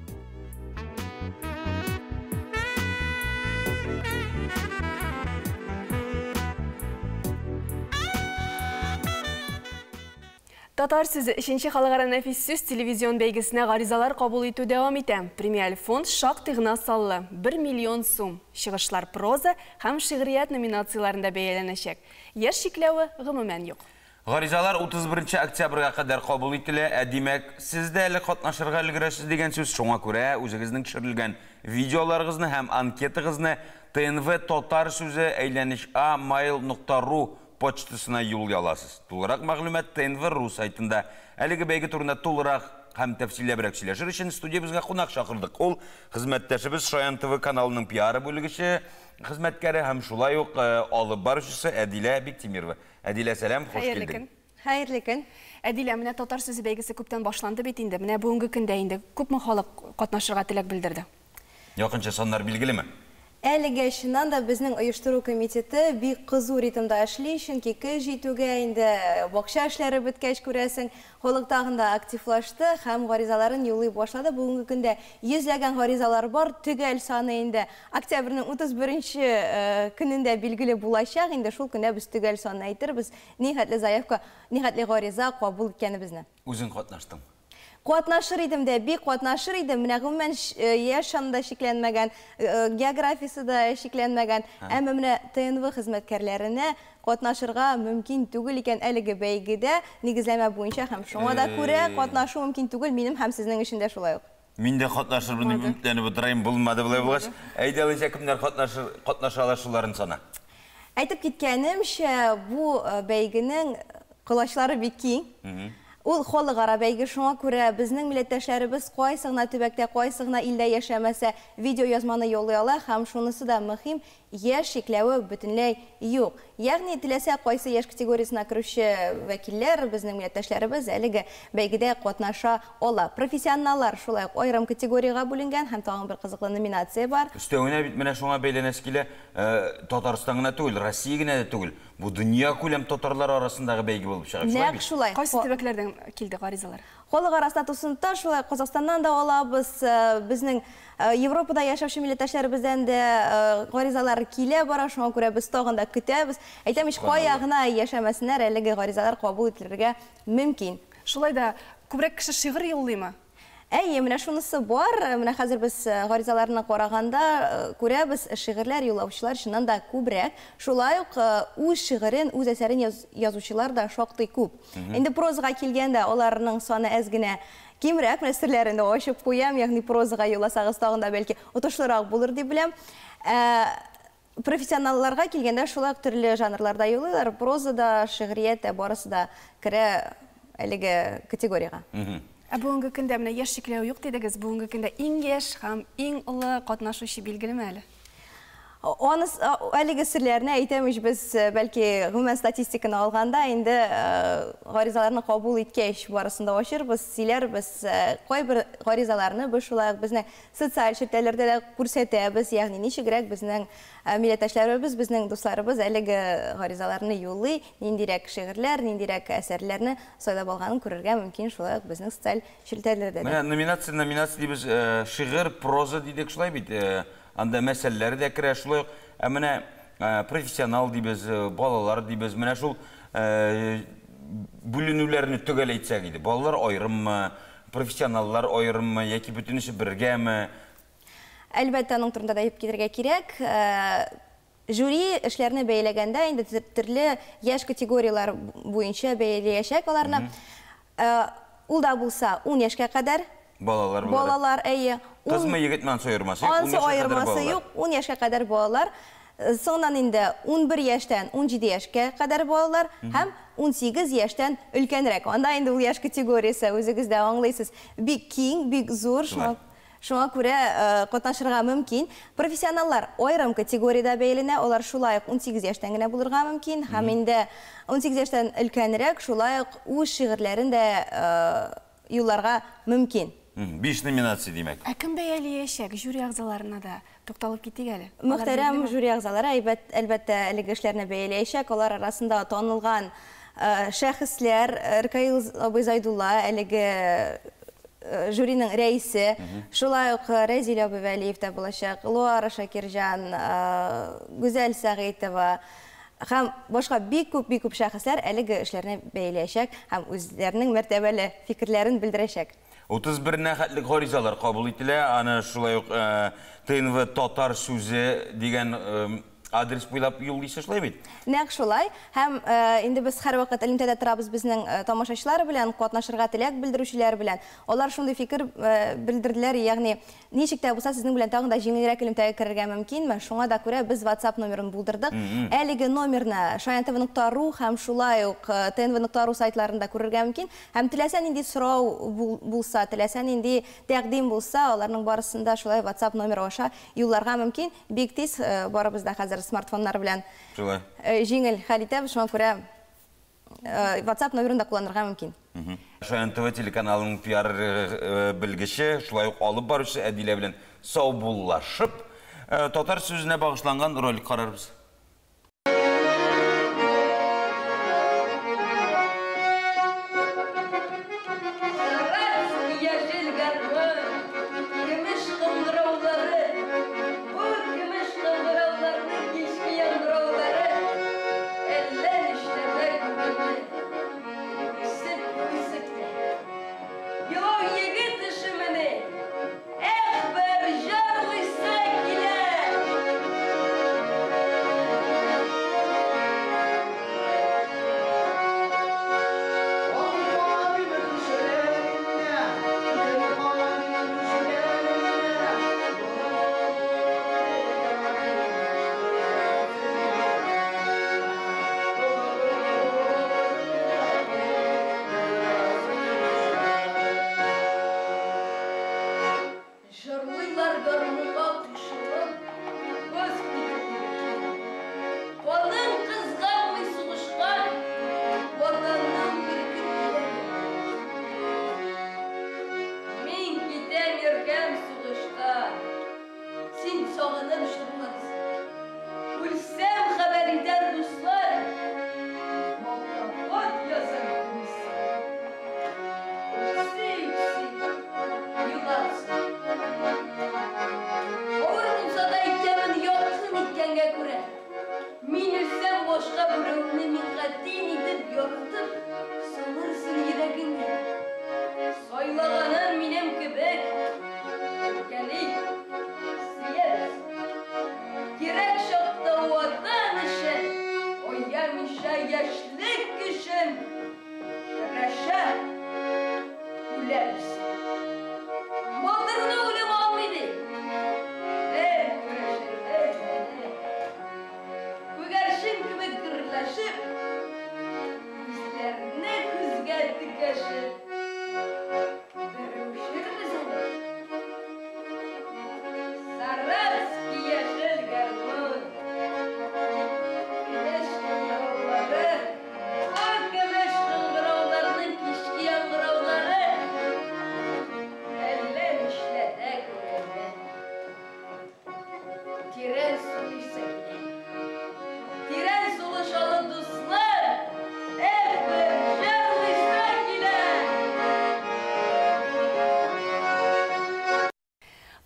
Татар сүзе 3нче халыкара нәфис сүз телевизион бәйгесенә гаризалар кабул итү дәвам итә. Премиаль фонд шактый гына саллы 1 миллион сум. Чыгышлар проза һәм шигърият номинацияләрендә бәяләнәчәк. Яшь чикләве гомумән юк. Гаризалар 31 октябрьгә кадәр кабул ителә. Ә димәк, сез дә әле катнашырга өлгерәсез дигән сүз. Шуңа күрә үзегезнең төшерелгән видеоларыгызны һәм анкетагызны ТНВ татар сүзе әйләнеш а mail.ru почтасына юллый аласыз. Тулырак мәгълүмат ТНВ.ру сайтында. Әлеге бәйге турында тулырак һәм тәфсилләбрәк сөйләшер өчен студиябезгә кунак чакырдык. Ул хезмәттәшебез Шаян ТВ каналының пиар бүлегече хезмәткәре һәм шулай ук алып баручысы Әдилә Биктимирова. Әдилә, сәлам, хуш килдең. Хәерле көн. Әдилә, менә татар сүзе бәйгесе күптән башланды бит инде. Менә бүгенге көндә инде күпме халык катнашырга теләк белдерде? Якынча саннар билгелеме? Әлегә чыннан да безнең оештыру комитеты бик кызу ритмда эшли, чөнки көз җитүгә инде бакча эшләре беткәч, күрәсең, халык тагын да активлашты һәм гаризаларын юллый башлады. Бүгенге көндә йөзләгән гаризалар бар, төгәл саны инде октябрьнең 31 көнендә билгеле булачак. Инде шул көндә без төгәл санны әйтербез, нихәтле заявка, нихәтле гариза кабул иткәнебезне. Үзең катнаштың? Катнашыр идем дә, бик катнашыр идем. Менә гомумән яшь саны да чикләнмәгән, географиясе дә чикләнмәгән. Әмма менә ТНВ хезмәткәрләренә катнашырга мөмкин түгел икән әлеге бәйгедә, нигезләмә буенча, һәм шуңа да күрә катнашу мөмкин түгел минем һәм сезнең өчен дә шулай ук. Мин дә катнашырмын дип өметләнеп утырайым, булмады болай булгач. Әйдә, алайса кемнәр катнашыр, катнаша ала, шуларын сана. Әйтеп киткәнемчә, бу бәйгенең колачлары бик киң. Ул халыкара бәйге, шуңа күрә безнең милләттәшләребез кайсы гына төбәктә, кайсы гына илдә яшәмәсә, видеоязманы юллый ала, һәм шунысы да мөһим, яшь чикләве бөтенләй юк. Ягъни теләсә кайсы яшь категориясенә керүче вәкилләр, безнең милләттәшләребез әлеге бәйгедә катнаша ала. Профессионаллар шулай ук аерым категориягә бүленгән, һәм тагын бер кызыклы номинация бар. Өстәвенә бит менә шуңа бәйләнәсе килә, Татарстан гына түгел, Россия генә дә түгел, бу дөнья күләм татарлар арасындагы бәйге булып чыга. Шулай бит? Нәкъ шулай. Кайсы төбәкләрдән килде гаризалар? Халык арасында тусынта, шулай Казахстаннан да алабыз, безнең Европада яшәүче милләттәшләребездән дә гаризалар килә бара, шуңа күрә без тагын да көтәбез. Әйтәм ич, кая гына яшәмәсеннәр, әлеге гаризалар кабул ителергә мөмкин. Шулай да күбрәк кеше шигырь юллыймы? Әйе, менә шунысы бар. Менә хәзер без гаризаларны караганда күрәбез, шигырьләр юллаучылар чыннан да күбрәк. Шулай ук үз шигырен, үз әсәрен язучылар да шактый күп. Инде прозага килгәндә, аларның саны әз генә кимрәк. Менә серләрен дә ачып куям, ягъни прозага юлласагыз тагын да бәлки отышлырак булыр дип беләм. Профессионалларга килгәндә шулай ук төрле жанрларда юллыйлар. Проза да, шигърият тә, барысы да керә әлеге категориягә. Ә бүгенге көндә менә яшь чикләү юк дидегез, бүгенге көндә иң яшь һәм иң олы катнашучы билгелеме әле? Аныс әлеге серләрне әйтәм ич без, бәлки гомумән статистиканы алганда инде гаризаларны кабул иткәч барысын да ачырбыз, сөйләрбез. Кайбер гаризаларны без шулай ук безнең социаль челтәрләрдә дә күрсәтәбез, ягъни ничегрәк безнең милләттәшләребез, безнең дусларыбыз әлеге гаризаларны юллый, ниндирәк шигырьләр, ниндирәк әсәрләрне сайлап алганын күрергә мөмкин шулай ук безнең социаль челтәрләрдә дә. Менә номинация, номинация дибез, шигырь, проза дидек, шулай бит? Анда мәсьәләләр дә керә, шулай ук. Ә менә профессионал дибез, балалар дибез. Менә шул бүленүләрне төгәл әйтсәк иде. Балалар аерыммы, профессионаллар аерыммы, яки бөтенесе бергәме? Әлбәттә, аның турында да әйтеп китәргә кирәк. Жюри эшләрне бәяләгәндә инде төрле яшь категорияләр буенча бәяләячәк аларны. Ул да булса 10 яшькә кадәр. Балалар буларак. Балалар, әйе. Кызмы, егетме, ансы аермасы юк. Ансы аермасы юк, 10 яшькә кадәр балалар. Соңыннан инде 11 яшьтән 17 яшькә кадәр балалар һәм 18 яшьтән өлкәнрәк. Анда инде ул яшь категориясе, үзегез дә аңлыйсыз, бик киң, бик зур. Шуңа күрә катнашырга мөмкин. Профессионаллар аерым категориядә бәяләнә, алар шулай ук 18 яшьтән генә булырга мөмкин һәм инде 18 яшьтән өлкәнрәк шулай ук үз шигырьләрен дә юлларга мөмкин. 5 номинация димәк. Ә кем бәяләячәк? Жюри әгъзаларына да тукталып китик әле. Мөхтәрәм жюри әгъзалары әлбәттә әлеге эшләрне бәяләячәк. Алар арасында танылган шәхесләр, Ркаил абый Зайдулла, әлеге жюриның рәисе, шулай ук Рәзил абый Вәлиев тә булачак, Луара Шакирҗан, Гүзәл Сәгыйтова һәм башка бик күп, бик күп шәхесләр әлеге эшләрне бәяләячәк һәм үзләренең мәртәбәле фикерләрен белдерәчәк. 31 хәтлек гаризалар кабул ителә. Аны шулай ук ТНВ татар сүзе дигән Адрес буйлап юллыйсыз, шулай бит? Нәкъ шулай. Һәм инде без һәрвакыт элемтәдә торабыз безнең тамашачылар белән, катнашырга теләк белдерүчеләр белән. Алар шундый фикер белдерделәр, ягъни ничек тә булса сезнең белән тагын да җиңелрәк элемтәгә керергә мөмкинме? Шуңа да күрә без WhatsApp номерын булдырдык. Әлеге номерны шаяntv.ru һәм шулай ук tnv.ru сайтларында күрергә мөмкин. Һәм теләсә нинди сорау булса, теләсә нинди тәкъдим булса, аларның барысын да шулай WhatsApp номеры аша юлларга мөмкин. Бик тиз барыбыз да хәзер смартфоннар белән җиңел хәл итәбез, шуңа күрә WhatsApp номерын да кулланырга мөмкин. Шаян ТВ телеканалының пиар белгече, шулай ук алып баручы Әдилә белән саубуллашып, татар сүзенә багышланган ролик карарбыз.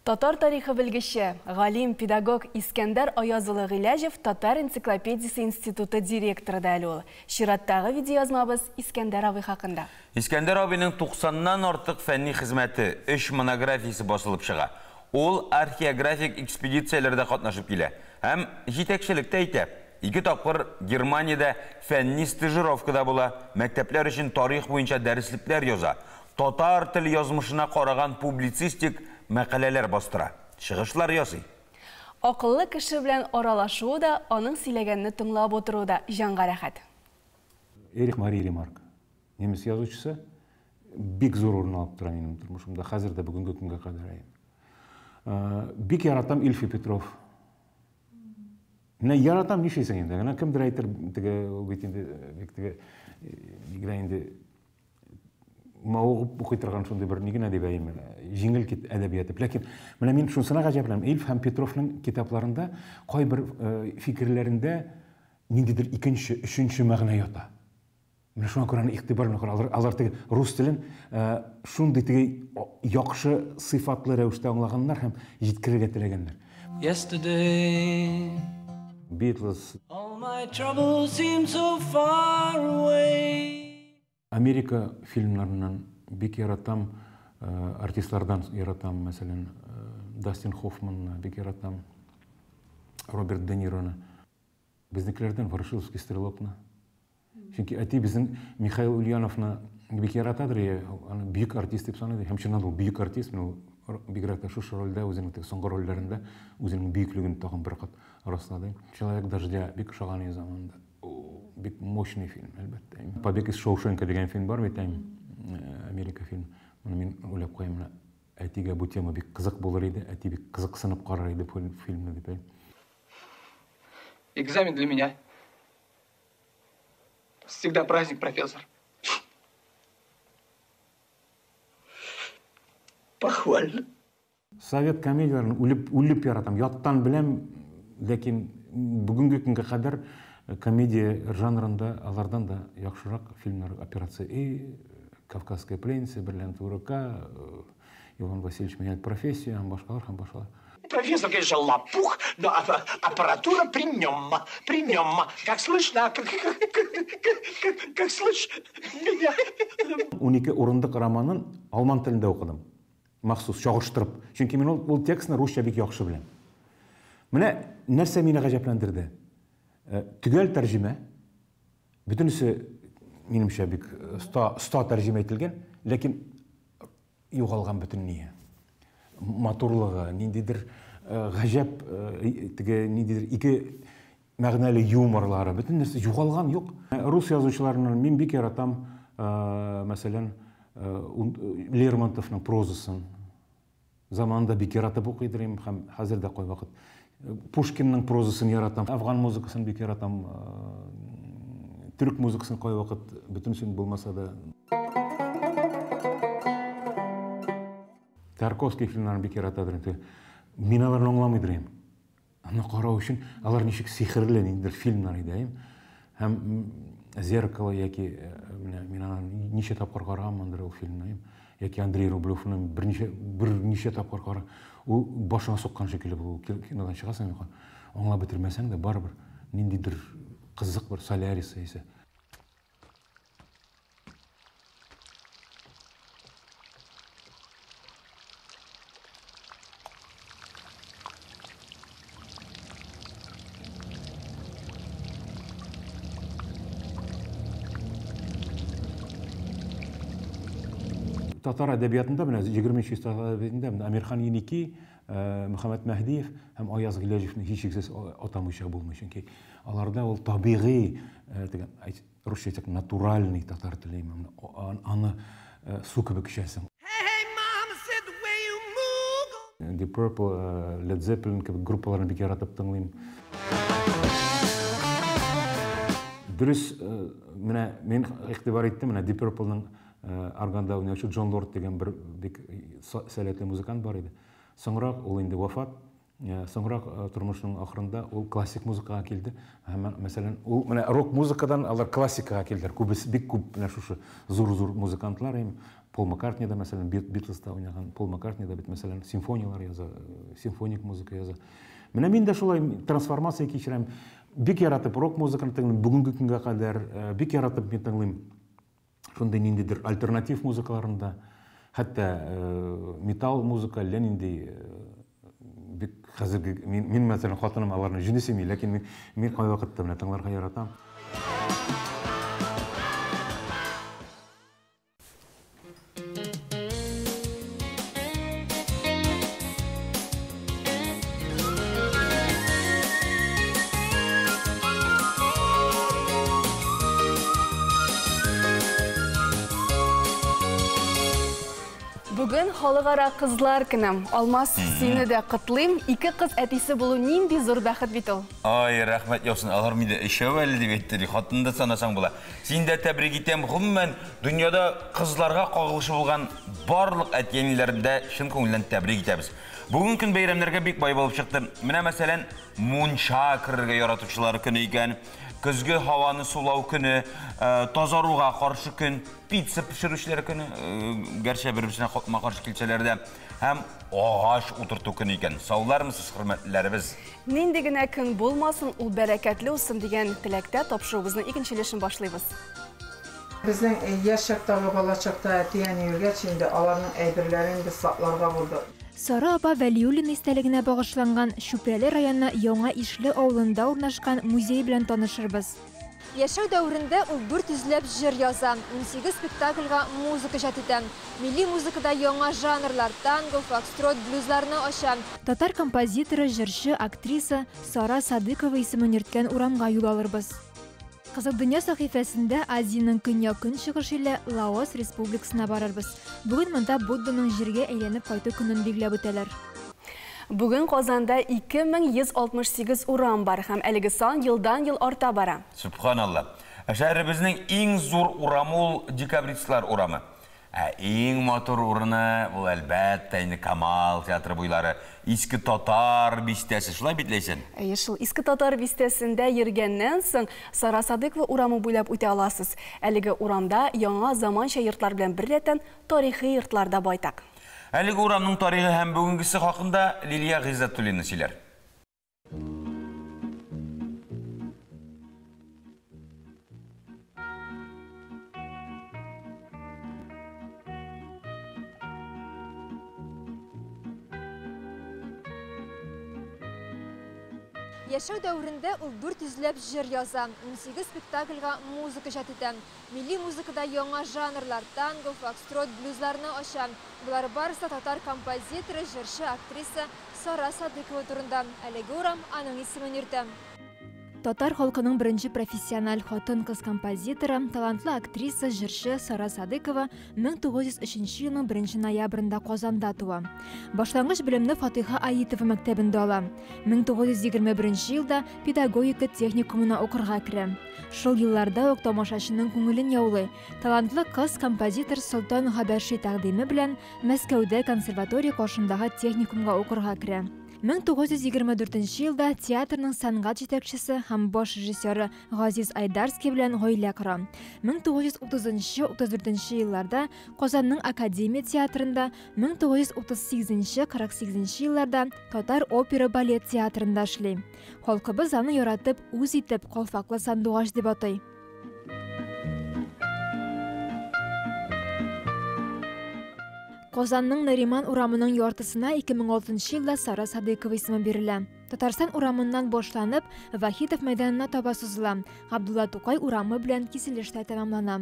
Татар тарихы белгече, галим, педагог Искәндәр Аяз улы Гыйләҗев Татар энциклопедиясе институты директоры да әле ул. Чираттагы видеоязмабыз Искәндәр абый хакында. Искәндәр абыйның 90-нан артык фәнни хезмәте, 3 монографиясе басылып чыга. Ул археографик экспедицияләрдә катнашып килә һәм җитәкчелек тә итә. 2 тапкыр Германиядә фәнни стажировкада була, мәктәпләр өчен тарих буенча дәреслекләр яза. Татар теле язмышына караган публицистик мәкаләләр бастыра, чыгышлар ясый. Акыллы кеше белән аралашуы да, аның сөйләгәнне тыңлап утыруы да җанга рәхәт. Эрих Мария Ремарк, немец язучысы, бик зур урын алып тора минем тормышымда, хәзер дә бүгенге көнгә кадәр. Бик яратам Ильф и Петров. Менә яратам, нишлисең инде? Менә кемдер әйтер, теге ул бит инде бик теге нигә инде мавыгып укый торган шундый бер ни генә дип әйтим, җиңел әдәбият. Ләкин менә мин шунысына гаҗәпләнәм. Ильф һәм Петровның китапларында кайбер фикерләрендә ниндидер икенче, өченче мәгънә ята. Менә шуңа күрә аны игътибар белән карау. Алар теге рус телен шундый теге яхшы сыйфатлы рәвештә аңлаганнар һәм җиткерергә теләгәннәр. Yesterday, Beatles. All my troubles seem so far away. Америка фильмнарыннан бик яратам, артистлардан яратам, мәсәлән, Дастин Хоффманны бик яратам, Роберт Де Нироны. Безнекеләрдән Ворошиловский стрелокны. Чөнки әти безнең Михаил Ульяновны бик яратадыр, аны бөек артист дип саный. Һәм чыннан да ул бөек артист. Менә ул бигрәк тә шушы рольдә үзенең теге соңгы рольләрендә үзенең бөеклеген тагын бер кат раслады. Человек дождя бик ошаган иде заманында. Бик мощный фильм, әлбәттә. Побег из Шоушенка дигән фильм бар бит, Америка фильм. Моны мин уйлап куям, менә әтигә бу тема бик кызык булыр иде, әти бик кызыксынып карар иде бу фильмны дип. Экзамен для меня. Всегда праздник, профессор. Похвально. Совет комедияләрен үлеп, үлеп яратам. Яттан беләм, ләкин бүгенге көнгә кадәр комедия жанрында алардан да яхшырак фильмнар Операция И, Кавказская пленница, Бриллиантовая рука, Иван Васильевич меняет профессию һәм башкалар, һәм башкалар. Профессор, конечно, лопух, но аппаратура при нем, при нем. Как слышно, как, как, как, как слышно меня. 12 урындык романын алман телендә укыдым. Махсус чагыштырып. Чөнки мин ул, ул текстны русча бик яхшы беләм. Менә нәрсә мине гаҗәпләндерде. Төгәл тәрҗемә. Бөтенесе минемчә бик оста, оста тәрҗемә ителгән, ләкин югалган бөтен ние. Матурлыгы, ниндидер гаҗәп теге ниндидер ике мәгънәле юморлары, бөтен нәрсә югалган, юк. Рус язучыларыннан мин бик яратам, мәсәлән, Лермонтовның прозасын. Заманында бик яратып укыйдыр идем һәм хәзер дә кайвакыт. Пушкинның прозасын яратам, афган музыкасын бик яратам, төрек музыкасын кайвакыт, бөтенесен булмаса да. Тарковский фильмнарын бик яратадыр инде. Мин аларны аңламыйдыр идем. Аны карау өчен алар ничек сихерле ниндидер фильмнар иде, әйе. Һәм Зеркало яки менә мин аны ничә тапкыр караганмындыр ул фильмны, әйе. Яки Андрей Рублевны берничә берничә тапкыр кара. Ул башыңа суккан шикелле булу. Кинодан чыгасың, аңлап бетермәсәң дә барыбер ниндидер кызык бер Солярис яисә. Татар әдәбиятында менә 20 йөз татар әдәбиятында менә Әмирхан Еники, Мөхәммәт Мәһдиев һәм Аяз Гыйләҗевне һичшиксез атамыйча булмый, чөнки аларда ул табигый, дигән, русча әйтсәк, натуральный татар теле, аны су кебек эчәсең. Deep Purple, Led Zeppelin кебек группаларны бик яратып тыңлыйм. Дөрес, менә мин игътибар иттем, менә Deep Purple-ның органда уйнаучы Джон Лорд дигән бер бик сәләтле музыкант бар иде. Соңрак ул инде вафат. Соңрак тормышының ахырында ул классик музыкага килде. Һәм, мәсәлән, ул менә рок музыкадан алар классикага килделәр. Күбесе бик күп менә шушы зур-зур музыкантлар, им Пол Маккартни да, мәсәлән, Битлзда уйнаган Пол Маккартни да бит, мәсәлән, симфонияләр яза, симфоник музыка яза. Менә мин дә шулай трансформация кичерәм. Бик яратып рок музыканы тыңлыйм бүгенге көнгә кадәр, бик яратып мин тыңлыйм шундый ниндидер альтернатив музыкаларын да, хәтта металл музыка әллә нинди бик хәзерге мин, мин мәсәлән хатыным аларны җүне сөйми, ләкин мин, мин кайвакытта менә тыңларга яратам. Бүген халыкара кызлар көне. Алмаз, сине дә котлыйм. Ике кыз әтисе булу нинди зур бәхет бит ул. Ай, рәхмәт яусын. Алар миндә өчәү әле дип әйтте, ди. Хатынны да санасаң була. Сине дә тәбрик итәм. Гомумән, дөньяда кызларга кагылышы булган барлык әти-әниләрне дә чын күңелдән тәбрик итәбез. Бүгенге көн бәйрәмнәргә бик бай булып чыкты. Менә, мәсәлән, мунча керергә яратучылар көне икән, көзге һаваны сулау көне, тазаруга каршы көн, пицца пешерүчеләр көне, гәрчә бер-берсенә капма-каршы килсәләр дә, һәм агач утырту көне икән. Саулармысыз, хөрмәтлеләребез? Нинди генә көн булмасын, ул бәрәкәтле узсын дигән теләктә тапшыруыбызның икенче өлешен башлыйбыз. Безнең яшь чактагы, бала чакта әти-әни үлгәч инде, аларның әйберләрен без сакларга булдык. Сара апа Вәлиуллина истәлегенә багышланган Чүпрәле районы Яңа Ишле авылында урнашкан музей белән танышырбыз. Яшәү дәверендә ул 400 ләп җыр яза, 18 спектакльгә музыка иҗат итә. Милли музыкада яңа жанрлар, танго, фокстрот, блюзларны ача. Татар композиторы, җырчы, актриса Сара Садыкова исемен йөрткән урамга юл алырбыз. Кызыл дөнья сәхифәсендә Азиянең көньяк-көнчыгыш иле Лаос Республикасына барырбыз. Бүген монда Будданың җиргә әйләнеп кайту көнен билгеләп үтәләр. Бүген Казанда 2168 урам бар һәм әлеге сан елдан-ел арта бара. Сөбханалла. Ә шәһәребезнең иң зур урамы ул Декабристлар урамы. Ә иң матур урыны ул, әлбәттә, инде Камал театры буйлары, Иске Татар бистәсе. Шулай бит, Ләйсән? Әйе шул, Иске Татар бистәсендә йөргәннән соң, Сара Садыйкова урамы буйлап үтә аласыз. Әлеге урамда яңа заманча йортлар белән беррәттән тарихи йортлар да байтак. Әлеге урамның тарихы һәм бүгенгесе хакында Лилия Гыйззәтуллина сөйләр. Яшәү дәверендә ул 400 ләп җыр яза, 18 спектакльгә музыка иҗат итә. Милли музыкада яңа жанрлар, танго, фокстрот, блюзларны ача. Болар барысы да татар композиторы, җырчы, актриса Сара Садыкова турында. Әлеге урам аның исемен йөртә. Татар халкының беренче профессиональ хатын-кыз композиторы, талантлы актриса, җырчы Сара Садыкова 1903 елның 1 ноябрендә Казанда туа. Башлангыч белемне Фатыйха Аитова мәктәбендә ала. 1921 елда педагогика техникумына укырга керә. Шул елларда ук тамашачының күңелен яулый. Талантлы кыз композитор Солтан Габәши тәкъдиме белән Мәскәүдә консерватория каршындагы техникумга укырга керә. 1924 елда театрның сәнгать җитәкчесе һәм баш режиссеры Газиз Айдарский белән гаилә кора. 1930-34 елларда Казанның академия театрында, 1938-48 елларда Татар опера балет театрында эшли. Халкыбыз аны яратып, үз итеп, Калфаклы сандугач дип атый. Казанның Нариман урамының яртысына 2006 елда Сара Садыйкова исеме бирелә. Татарстан урамыннан башланып, Вахитов мәйданына таба сузыла, Габдулла Тукай урамы белән киселештә тәмамлана.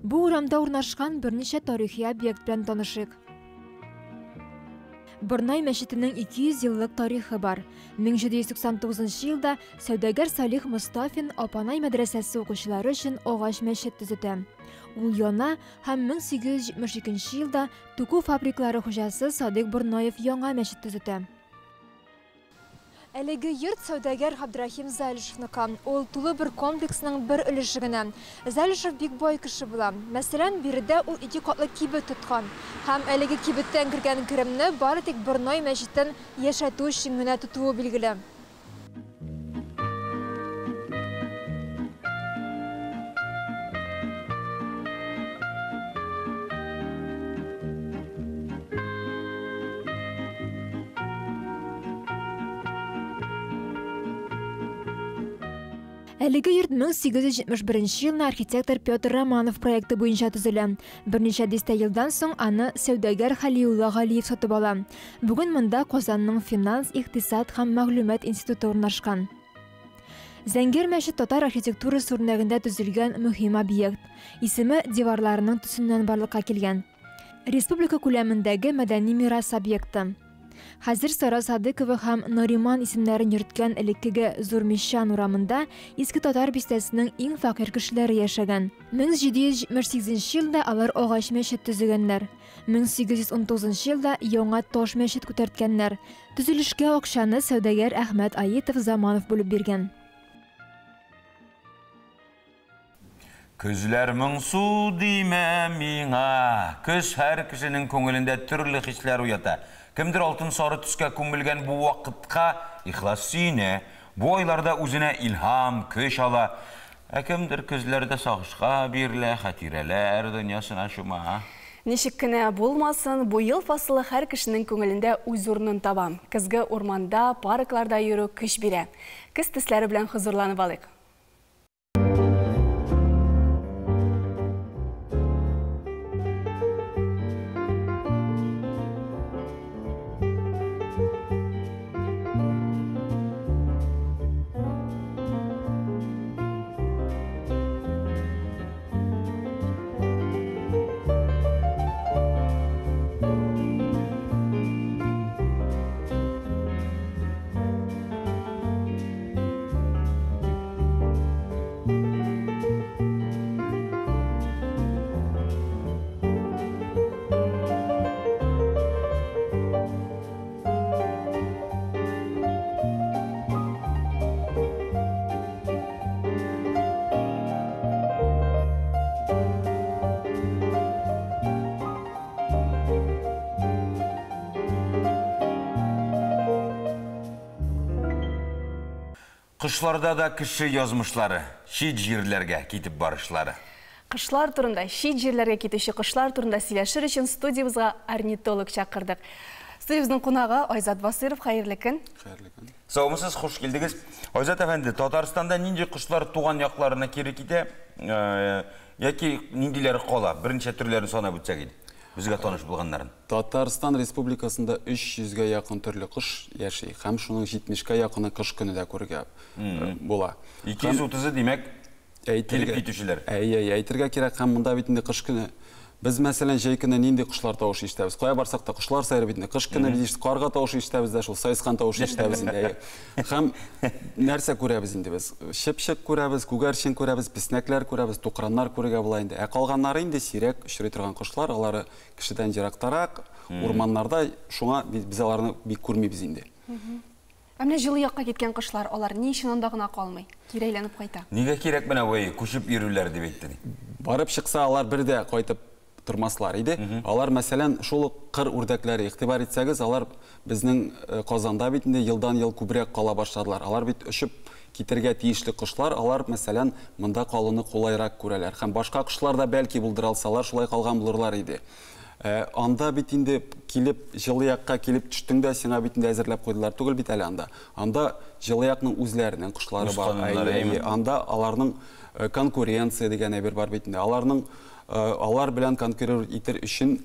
Бу урамда урнашкан берничә тарихи объект белән танышыйк. Борнай мәчетенең 200 еллык тарихы бар. 1799 елда сәүдәгәр Салих Мостафин Апанай мәдрәсәсе укучылары өчен агач мәчет төзетә. Ул яна һәм 1872 елда туку фабриклары хуҗасы Садыйк Борнаев яңа мәчет төзетә. Әлеге йорт сәүдәгәр Габдрахим Залишевныкы. Ул тулы бер комплексның бер өлеше генә. Залишев бик бай кеше була. Мәсәлән, биредә ул ике катлы кибет тоткан. Һәм әлеге кибеттән кергән керемне бары тик Борнай мәчетен яшәтү өчен генә тотуы билгеле. Әлеге йорт 1871 елны архитектор Петр Романов проекты буенча төзелә. Берничә дистә елдан соң аны сәүдәгәр Хәлиулла Галиев сатып ала. Бүген монда Казанның финанс, икътисад һәм мәгълүмат институты урнашкан. Зәңгәр мәчет татар архитектурасы үрнәгендә төзелгән мөһим объект. Исеме диварларының төсеннән барлыкка килгән. Республика күләмендәге мәдәни мирас объекты. Хәзер Сара Садыкова һәм Нариман исемнәрен йөрткән элеккеге Зур Мещан урамында Иске Татар бистәсенең иң фәкыйрь кешеләре яшәгән. 1778 елда алар агач мәчет төзегәннәр. 1819 елда яңа таш мәчет күтәрткәннәр. Төзелешкә акчаны сәүдәгәр Әхмәт Аитов Заманов бүлеп биргән. Көзләр моңсу димә миңа. Көз һәр кешенең күңелендә төрле хисләр уята. Кемдер алтын сары төскә күмелгән бу вакытка ихлас сөенә. Бу айларда үзенә илһам, көч ала. Ә кемдер көзләрдә сагышка бирелә, хатирәләр дөньясына чума. Ничек кенә булмасын, бу ел фасылы һәр кешенең күңелендә үз урынын таба. Көзге урманда, паркларда йөрү көч бирә. Көз төсләре белән хозурланып алыйк. Кошларда да кеше язмышлары, чит җирләргә китеп барышлары. Кошлар турында, чит җирләргә китүче кошлар турында сөйләшер өчен студиябезгә орнитолог чакырдык. Студиябезнең кунагы Айзат Басыйров, хәерле көн. Хәерле көн. Саумысыз, хуш килдегез. Айзат әфәнде, Татарстанда нинди кошлар туган якларына кире китә, яки ниндиләре кала? Берничә төрләрен санап үтсәк иде. Безгә таныш булганнарын. Татарстан Республикасында 300 гә якын төрле кош яши һәм шуның 70 кә якыны кыш көне дә күрергә була. 230-ы, димәк, килеп китүчеләр. Әйе, әйе, әйтергә кирәк, һәм монда бит инде кыш көне без, мәсәлән, җәй көне нинди кошлар тавышы ишетәбез? Кая барсак та кошлар сайрый бит инде. Кыш көне без карга тавышы ишетәбез дә, шул саескан тавышы ишетәбез инде. Әйе. Һәм нәрсә күрәбез инде без? Чыпчык күрәбез, күгәрчен күрәбез, песнәкләр күрәбез, тукраннар күрергә була инде. Ә калганнары инде сирәк очрый торган кошлар, алары кешедән ерактарак, урманнарда, шуңа без аларны бик күрмибез инде. Ә менә җылы якка киткән кошлар, алар ни өчен анда гына калмый, кире әйләнеп кайта? Нигә кирәк менә бу күчеп йөрүләр дип әйтте ди? Барып чыкса, алар бер дә кайтып тормаслар иде. Алар, мәсәлән, шул ук кыр үрдәкләре, игътибар итсәгез, алар безнең Казанда бит инде елдан-ел күбрәк кала башладылар. Алар бит очып китергә тиешле кошлар, алар, мәсәлән, монда калуны кулайрак күрәләр. Һәм башка кошлар да бәлки булдыра алсалар, шулай калган булырлар иде. Анда бит инде килеп, җылы якка килеп төштең дә, сиңа бит инде әзерләп куйдылар түгел бит әле анда. Анда җылы якның үзләренең кошлары бар. Әйе, анда аларның конкуренция дигән әйбер бар бит инде. Аларның алар белән конкурировать итер өчен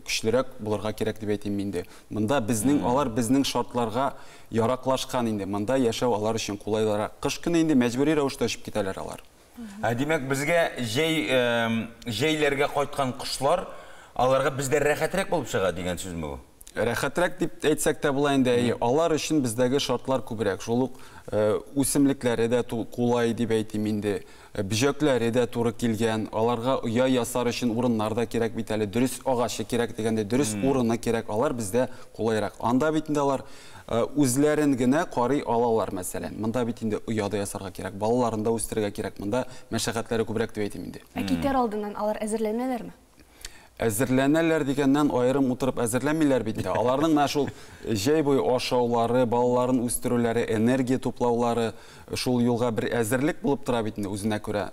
көчлерәк булырга кирәк дип әйтим инде. Монда безнең, алар безнең шартларга яраклашкан инде. Монда яшәү алар өчен кулайлырак. Кыш көне инде мәҗбүри рәвештә очып китәләр алар. Ә димәк, безгә җәй җәйләргә кайткан кошлар аларга бездә рәхәтрәк булып чыга дигән сүзме бу? Рәхәтрәк дип әйтсәк тә була инде, әйе. Алар өчен бездәге шартлар күбрәк. Шул ук үсемлекләре дә кулай дип әйтим инде. Бөҗәкләре дә туры килгән. Аларга оя ясар өчен урыннар да кирәк бит әле. Дөрес агачы кирәк дигәндәй, дөрес урыны кирәк. Алар бездә кулайрак. Анда бит инде алар үзләрен генә карый алалар, мәсәлән. Монда бит инде оя да ясарга кирәк, балаларын да үстерергә кирәк. Монда мәшәкатьләре күбрәк дип әйтим инде. Ә китәр алдыннан алар әзерләнәләрме? Әзерләнәләр дигәннән аерым утырып әзерләмиләр бит инде. Аларның менә шул җәй буе ашаулары, балаларын үстерүләре, энергия туплаулары шул юлга бер әзерлек булып тора бит инде үзенә күрә.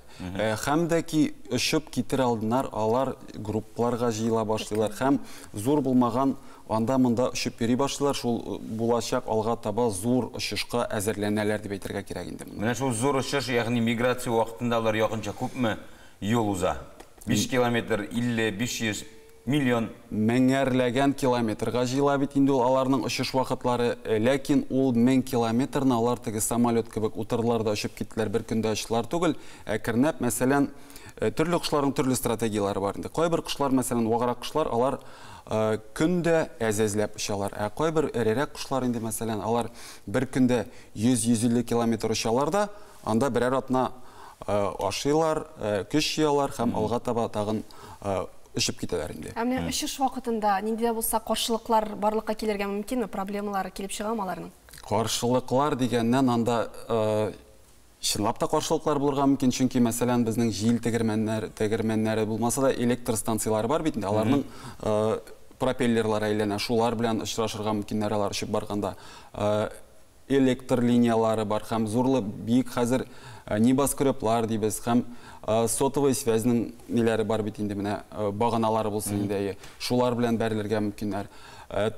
Һәм дә ки очып китер алдыннар алар группларга җыела башлыйлар һәм зур булмаган анда-монда очып йөри башлыйлар, шул булачак алга таба зур очышка әзерләнәләр дип әйтергә кирәк инде монда. Менә шул зур очыш, ягъни миграция вакытында алар якынча күпме юл уза? 5 километр, 50, 500, миллион. Меңәрләгән километрга җыела бит инде ул аларның очыш вакытлары. Ләкин ул 1000 километрны алар теге самолет кебек утырдылар да очып киттеләр, бер көндә очтылар түгел. Әкренләп, мәсәлән, төрле кошларның төрле стратегияләре бар инде. Кайбер кошлар, мәсәлән, ваграк кошлар, алар көндә әз-әзләп очалар. Ә кайбер эрерәк кошлар инде, мәсәлән, алар бер көндә 100-150 километр очалар да, анда берәр атна ашыйлар, көч җыялар һәм алга таба тагын очып китәләр инде. Ә менә очыш вакытында нинди дә булса каршылыклар барлыкка килергә мөмкинме? Проблемалары килеп чыгамы аларның? Каршылыклар дигәннән анда чынлап та каршылыклар булырга мөмкин, чөнки мәсәлән безнең җил тегермәннәре булмаса да электр станцияләре бар бит инде, аларның пропеллерлары әйләнә, шулар белән очрашырга мөмкиннәр алар очып барганда. Электр линиялары бар һәм зурлы биек хәзер небоскреблар дибез һәм сотовый связьның ниләре бар бит инде, менә баганалары булсын инде, шулар белән бәрелергә мөмкиннәр.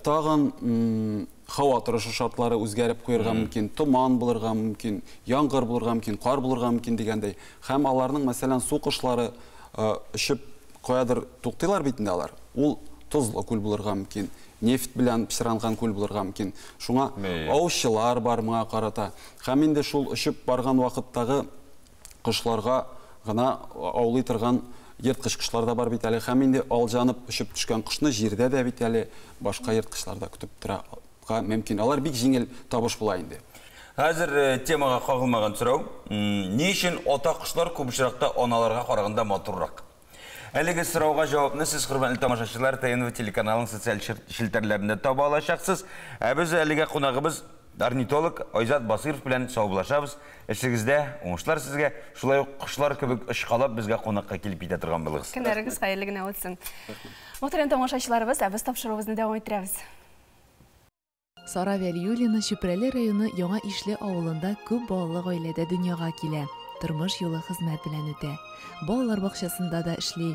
Тагын һава торышы шартлары үзгәреп куярга мөмкин, томан булырга мөмкин, яңгыр булырга мөмкин, кар булырга мөмкин дигәндәй. Һәм аларның, мәсәлән, су кошлары очып каядыр туктыйлар бит инде алар. Ул тозлы күл булырга мөмкин, нефть белән пычранган күл булырга мөмкин. Шуңа аучылар бар моңа карата. Һәм инде шул очып барган вакыттагы кошларга гына аулый торган ерткыч кошлар да бар бит әле. Һәм инде алҗанып очып төшкән кошны җирдә дә бит әле башка ерткычлар да көтеп тора мөмкин. Алар бик җиңел табыш була инде. Хәзер темага кагылмаган сорау. Ни өчен ата кошлар күп очракта аналарга караганда матуррак? Әлеге сорауга җавапны сез, хөрмәтле тамашачылар, ТНВ телеканалының социаль челтәрләрендә таба алачаксыз. Ә без әлегә кунагыбыз орнитолог Айзат Басыйров белән саубуллашабыз. Эшегездә уңышлар сезгә, шулай ук кошлар кебек очкалап безгә кунакка килеп китә торган булыгыз. Көннәрегез хәерле генә үтсен. Мөхтәрәм тамашачыларыбыз, ә без тапшыруыбызны дәвам иттерәбез. Сара Вәлиуллина Чүпрәле районы Яңа Ишле авылында күп балалы гаиләдә дөньяга килә. Тормыш юлы хезмәт белән үтә. Балалар бакчасында да эшли.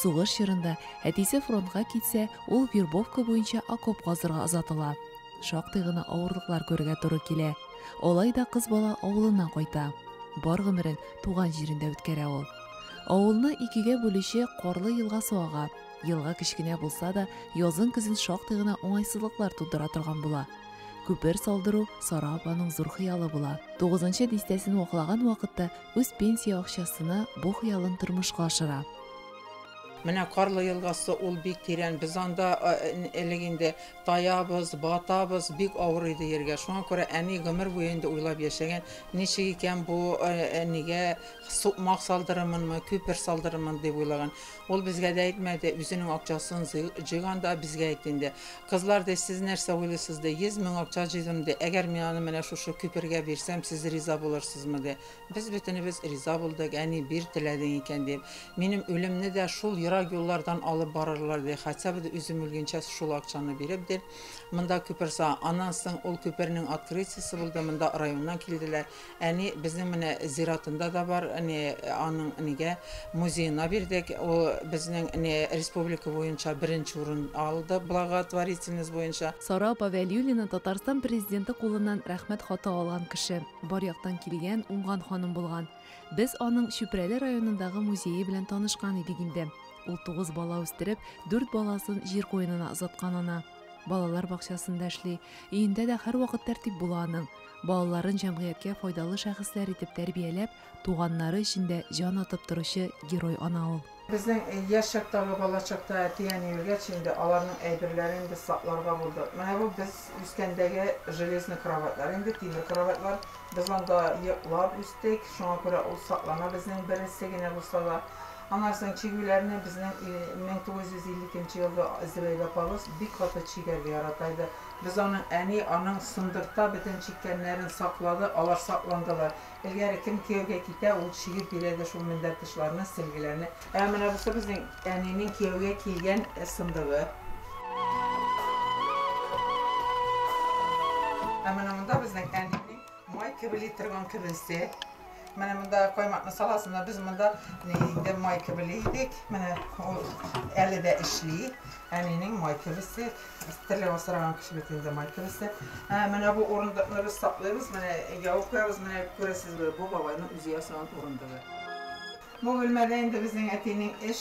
Сугыш чорында әтисе фронтка китсә, ул вербовка буенча окоп казырга озатыла. Шактый гына авырлыклар күрергә туры килә. Алай да кыз бала авылына кайта. Бар гомерен туган җирендә үткәрә ул. Авылны икегә бүлүче Карлы елгасы ага. Елга кечкенә булса да, язын-көзен шактый гына уңайсызлыклар тудыра торган була. Күпер салдыру Сара апаның зур хыялы була. Тугызынчы дистәсен ваклаган вакытта үз пенсия акчасына бу хыялын тормышка ашыра. Менә Карлы елгасы ул бик тирән. Без анда элек инде таябыз, батабыз, бик авыр иде йөргә. Шуңа күрә әни гомер буе инде уйлап яшәгән, ничек икән бу әнигә сукмак салдырырмынмы, күпер салдырырмын дип уйлаган. Ул безгә дә әйтмәде, үзенең акчасын җыйган да безгә әйтте инде. Кызлар, ди, сез нәрсә уйлыйсыз, ди, 100 мең акча җыйдым, ди, әгәр мин аны менә шушы күпергә бирсәм, сез риза булырсызмы, ди. Без бөтенебез риза булдык, әни, бир теләдең икән, дип. Минем үлемне дә шул ерак юллардан алып барырлар, ди. Хотя бы үзем үлгәнчә шул акчаны биреп, ди. Монда күпер са. Аннан соң ул күпернең открытиесе булды, монда районнан килделәр. Әни, безнең менә зиратында да бар, әни, аның нигә музеена бирдек. Ул безнең ни республика буенча беренче урын алды благотворительность буенча. Сара апа Вәлиуллина Татарстан Президенты кулыннан Рәхмәт хаты алган кеше. Бар яктан килгән, уңган ханым булган. Без аның Чүпрәле районындагы музее белән танышкан идек инде. Ул тугыз бала үстереп, дүрт баласын җир куенына озаткан ана. Балалар бакчасында эшли, өендә дә һәрвакыт тәртип була аның. Балаларын җәмгыятькә файдалы шәхесләр итеп тәрбияләп, туганнары өчен дә җан атып торучы герой ана ул. Безнең яшь чактагы, бала чакта әти-әни үлгәч инде, аларның әйберләрен без сакларга булдык. Менә бу без үскәндәге железный кроватьлар инде, тимер кроватьлар. Без анда йоклап үстек, шуңа күрә ул саклана безнең бересе генә булса да. Аннан соң чигүләрне безнең 1952 нче елгы Зөбәйдә апабыз бик каты чигәргә ярата иде. Без аның әни аның сындыкта бөтен чиккәннәрен саклады, алар сакландылар. Элгәре кем кияүгә китә, ул чигеп бирә иде шул мендәр тышларны, сөлгеләрне. Ә менә бусы безнең әнинең кияүгә килгән сындыгы. Ә менә монда безнең әнинең май кебели торган кебесе. Менә монда каймакны саласың да, без монда инде май кебели идек. Менә ул әле дә эшли. Әнинең май кебесе. Терлек асраган кеше бит инде май кебесе. Ә, менә бу урындыкны без саклыйбыз, менә ябып куябыз, менә күрәсезме, бу бабайның үзе ясаган урындыгы. Бу бүлмәдә инде безнең әтинең эш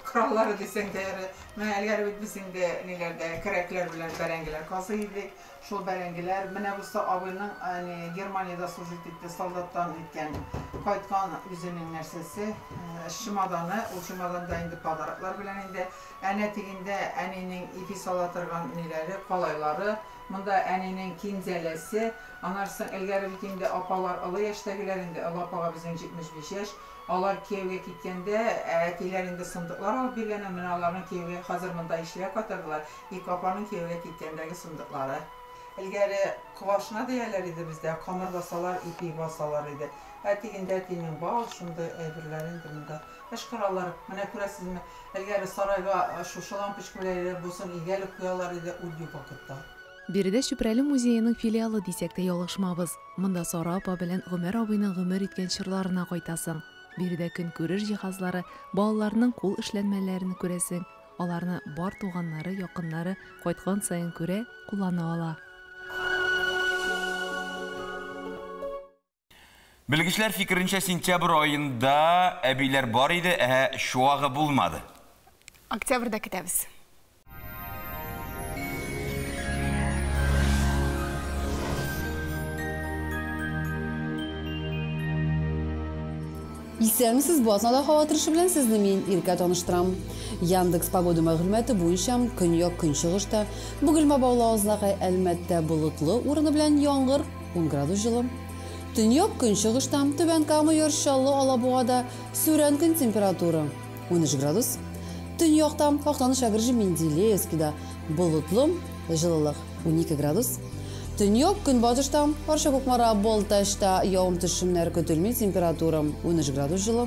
кораллары дисәң дә ярый. Менә элгәре бит без инде ниләрдә көрәкләр белән бәрәңгеләр казый идек. Шул бәрәңгеләр, менә бусы абыйның ни Германиядә служить итте, солдаттан ниткән, кайткан үзенең нәрсәсе, чемоданы, ул чемоданда инде подароклар белән инде. Әнә тегендә әнинең ипи сала торган ниләре, калайлары, монда әнинең кинзәләсе, аннан соң элгәре бит инде апалар олы яшьтәгеләр инде, олы апага безнең 75 яшь, алар кияүгә киткәндә, әтиләр инде сындыклар алып биргәннәр, менә аларның кияүгә, хәзер монда ишлегә кайтардылар, ике апаның кияүгә киткәндәге сындыклары. Элгәре квашна дияләр иде бездә, камыр басалар, ипи басалар иде. Ә тегендә әтинең бал, шундый әйберләре инде монда. Эш кораллары, менә күрәсезме, элгәре сарайга шушы лампочка белән иде, бусын өйгә элеп куялар иде, ул юк вакытта. Биредә Чүпрәле музееның филиалы дисәк тә ялгышмабыз. Монда Сара апа белән Гомәр абыйның гомер иткән чорларына кайтасың. Биредә көнкүреш җиһазлары, балаларның кул эшләнмәләрен күрәсең. Аларны бар туганнары, якыннары кайткан саен күрә, куллана ала. Белгечләр фикеренчә, сентябрь аенда әбиләр бар иде, ә чуагы булмады. Октябрьдә көтәбез. Исәнмесез, бу атнада һава торышы белән сезне мин Иркә таныштырам. Яндекс погода мәгълүматы буенча көньяк-көнчыгышта Бөгелмә Баулы Азнакай Әлмәттә болытлы урыны белән яңгыр, 10 градус җылы. Төньяк-көнчыгышта Түбән Кама, Яр Чаллы, Алабугада сүрән көн температура 13 градус. Төньякта Актаныш, Әгерҗе, Менделеевскида болытлы, җылылык 12 градус. Төньяк көнбатышта Арча, Кукмара, Балтачта явым-төшемнәр көтелми, температура 13 градус җылы.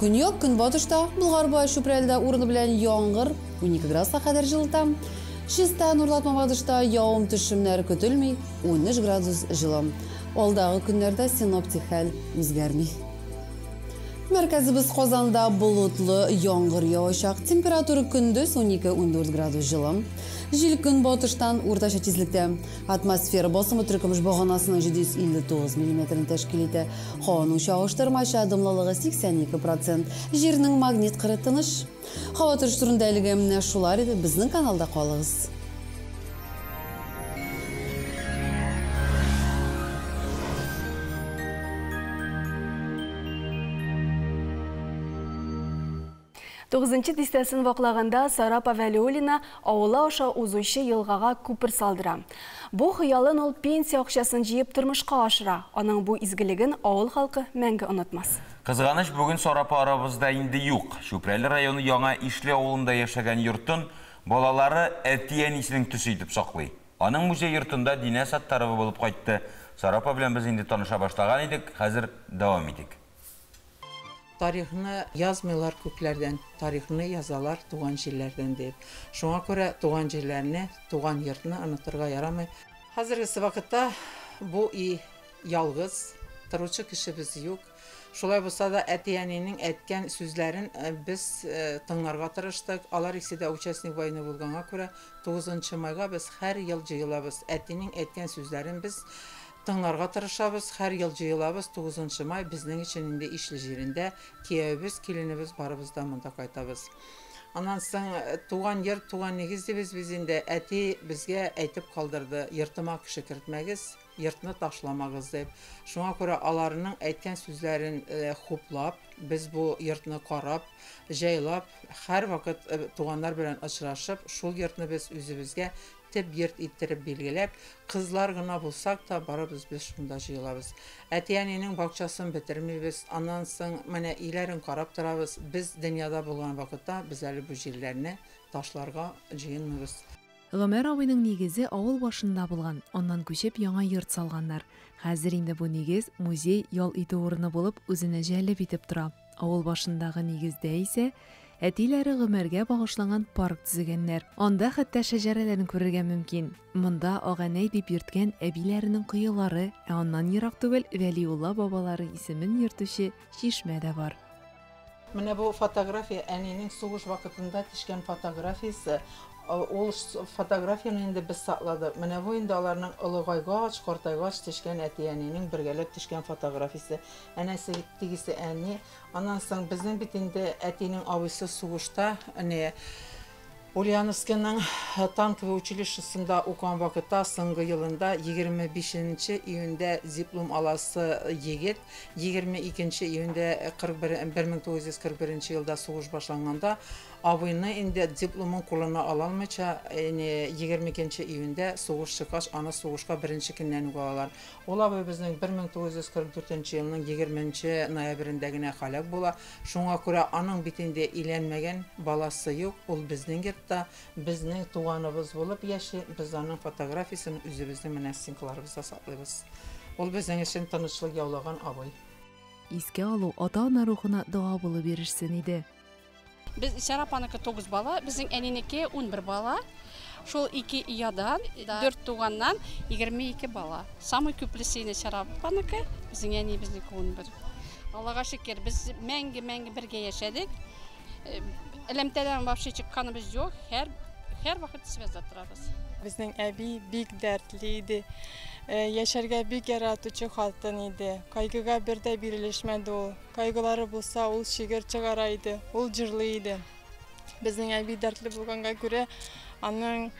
Көньяк көнбатышта Болгар, Чүпрәледә урыны белән яңгыр 12 градуска кадәр җылыта. Чиста Нурлат Мамадышта явым-төшемнәр көтелми, 13 градус җылы. Алдагы көннәрдә синоптик хәл үзгәрми. Мәркәзебез Казанда болытлы яңгыр явачак. Температура көндез 12-14 градус җылы. Җил көнбатыштан уртача тизлектә. Атмосфера басымы теркөмеш баганасының 759 миллиметрын тәшкил итә. Һаваның чагыштырмача дымлылыгы 82 процент. Җирнең магнит кыры тыныч. Һава торышы турында әлегә менә шулар иде. Безнең каналда калыгыз. Тугызынчы дистәсен ваклаганда Сара апа Вәлиуллина авылы аша узучы елгага күпер салдыра. Бу хыялын ул пенсия акчасын җыеп тормышка ашыра. Аның бу изгелеген авыл халкы мәңге онытмас. Кызганыч, бүген Сара апа арабызда инде юк. Чүпрәле районы Яңа Ишле авылында яшәгән йортын балалары әти-әнисенең төсе итеп саклый. Аның музей йортында Динә Саттарова булып кайтты. Сара апа белән без инде таныша башлаган идек, хәзер дәвам итик. Тарихны язмыйлар күкләрдән, тарихны язалар туган җирләрдән дип. Шуңа күрә туган җирләрне, туган йортны онытырга ярамый. Хәзергесе вакытта бу өй ялгыз, торучы кешебез юк. Шулай булса да әти-әнинең әйткән сүзләрен без тыңларга тырыштык. Алар икесе дә участник войны булганга күрә, тугызынчы майга без һәр ел җыелабыз. Әтинең әйткән сүзләрен без тыңларга тырышабыз, һәр ел җыелабыз. Тугызынчы май безнең өчен инде ишле җирендә, киявебез, киленебез барыбыз да монда кайтабыз. Аннан соң туган йорт, туган нигез дибез без инде. Әти безгә әйтеп калдырды, йортыма кеше кертмәгез, йортны ташламагыз дип. Шуңа күрә аларның әйткән сүзләрен хуплап, без бу йортны карап, җайлап, һәрвакыт туганнар белән очрашып, шул йортны без үзебезгә төп йорт иттереп билгеләп, кызлар гына булсак та, барыбыз без шунда җыелабыз. Әти-әнинең бакчасын бетермибез, аннан соң менә өйләрен карап торабыз. Без дөньяда булган вакытта без әле бу җирләрне ташларга җыенмыйбыз. Гомәр абыйның нигезе авыл башында булган, аннан күчеп яңа йорт салганнар. Хәзер инде бу нигез музей ял итү урыны булып үзенә җәлеп итеп тора. Авыл башындагы нигездә исә әтиләре Гомәргә багышланган парк төзегәннәр. Анда хәтта шәҗәрәләрен күрергә мөмкин. Монда Аганәй дип йөрткән әбиләренең коелары, ә аннан ерак түгел Вәлиулла бабалары исемен йөртүче чишмә дә бар. Менә бу фотография әнинең сугыш вакытында төшкән фотографиясе. Ул фотографияне инде без сакладык. Менә бу инде аларның олыгайгач, картайгач төшкән әти-әнинең бергәләп төшкән фотографиясе. Әнәсе тегесе әни. Аннан соң безнең бит инде әтинең абыйсы сугышта, әне Ульяновскиның танковый училищесында укыган вакытта соңгы елында егерме бишенче июньдә диплом аласы егет, егерме икенче июньдә кырык бер, бер мең тугыз йөз кырык беренче елда сугыш башланганда абыйны инде дипломын кулына ала алмыйча, әне егерме икенче июньдә сугыш чыккач, аны сугышка беренче көннән үк алалар. Ул абый безнең бер мең тугыз йөз кырык дүртенче елның егерменче ноябрендә генә һәлак була. Шуңа күрә аның бит инде өйләнмәгән баласы юк, ул безнең йортта, безнең туганыбыз булып яши, без аның фотографиясен үзебезнең менә стенкаларыбызда саклыйбыз. Ул безнең өчен тынычлык яулаган абый. Искә алу ата-ана рухына дога булып ирешсен иде. Без Сара апаныкы 9 бала, безнең әнинеке 11 бала. Шул ике ядан, дүрт туганнан 22 бала. Самый күплесе инде Сара апаныкы, безнең әни безнеке 11. Аллага шөкер, без мәңге-мәңге бергә яшәдек. Элемтәдән вообще чыкканыбыз юк, һәр вакыт связьда торабыз. Безнең әби бик дәртле иде. Яшәргә бик яратучы хатын иде. Кайгыга бер дә бирелешмәде ул. Кайгылары булса, ул шигырь чыгара иде, ул җырлый иде. Безнең әби дәртле булганга күрә, аның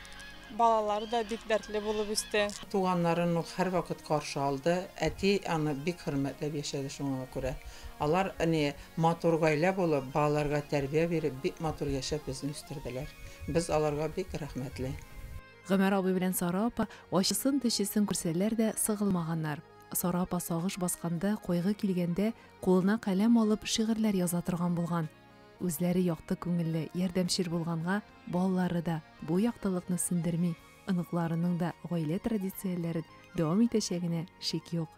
балалары да бик дәртле булып үсте. Туганнарын ул һәрвакыт каршы алды. Әти аны бик хөрмәтләп яшәде шуңа күрә. Алар әни матур гаилә булып, балаларга тәрбия биреп, бик матур яшәп безне үстерделәр. Без аларга бик рәхмәтле. Гомәр абый белән Сара апа ачысын төчесен күрсәләр дә сыгылмаганнар. Сара апа сагыш басканда, кайгы килгәндә кулына каләм алып шигырьләр яза торган булган. Үзләре якты күңелле, ярдәмчел булганга балалары да бу яктылыкны сүндерми, оныкларының да гаилә традицияләрен дәвам итәчәгенә шик юк.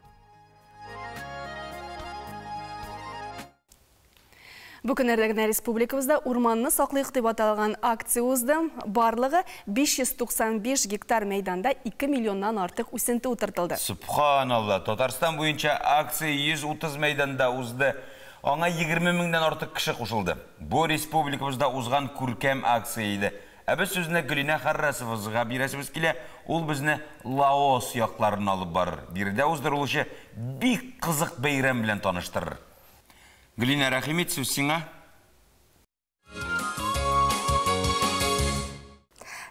Бу көннәрдә генә республикабызда урманны саклыйк дип аталган акция узды. Барлыгы 595 гектар мәйданда 2 миллионнан артык үсенте утыртылды. Субханалла, Татарстан буенча акция 130 мәйданда узды. Аңа 20 меңнән артык кеше кушылды. Бу республикабызда узган күркәм акция иде. Ә без сүзне Гөлинә Харрасовага бирәсебез килә. Ул безне Лаос якларына алып барыр. Биредә уздырылучы бик кызык бәйрәм белән таныштырыр. Гөлинә, рәхим ит, сүз сиңа.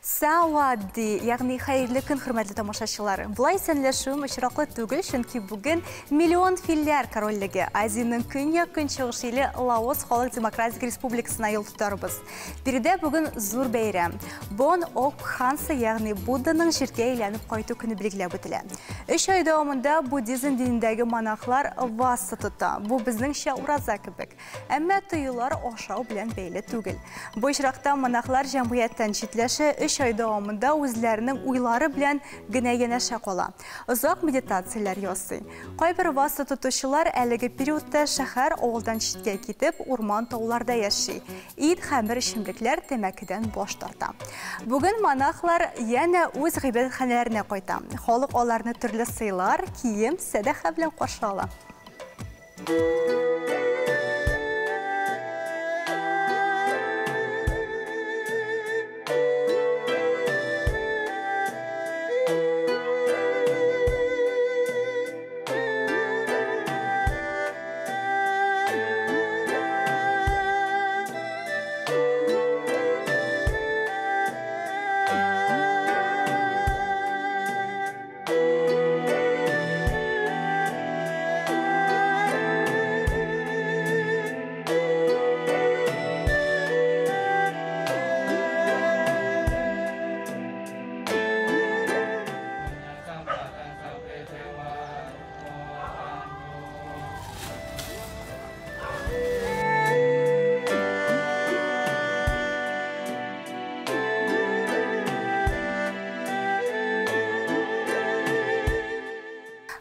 Савадди, ягъни хәерле көн, хөрмәтле тамашачылар. Болай исәнләшүем очраклы түгел, чөнки бүген миллион филләр корольлеге Азиянең көньяк-көнчыгыш иле Лаос Халык Демократик Республикасына юл тотарбыз. Биредә бүген зур бәйрәм. Бон Ок Пханса, ягъни Будданың җиргә әйләнеп кайту көне билгеләп үтелә. Өч ай дәвамында буддизм динендәге монахлар васса тота. Бу безнеңчә ураза кебек. Әмма тыюлар ашау белән бәйле түгел. Бу очракта монахлар җәмгыятьтән читләшә, өч ай дәвамында үзләренең уйлары белән генә янәшә кала. Озак медитацияләр ясый. Кайбер васса тотучылар әлеге периодта шәһәр, авылдан читкә китеп, урман тауларда яши. Ит, хәмер эчемлекләр, тәмәкедән баш тарта. Бүген монахлар янә үз гыйбадәтханәләренә кайта. Халык аларны төрле сыйлар, кием, сәдаха белән каршы ала.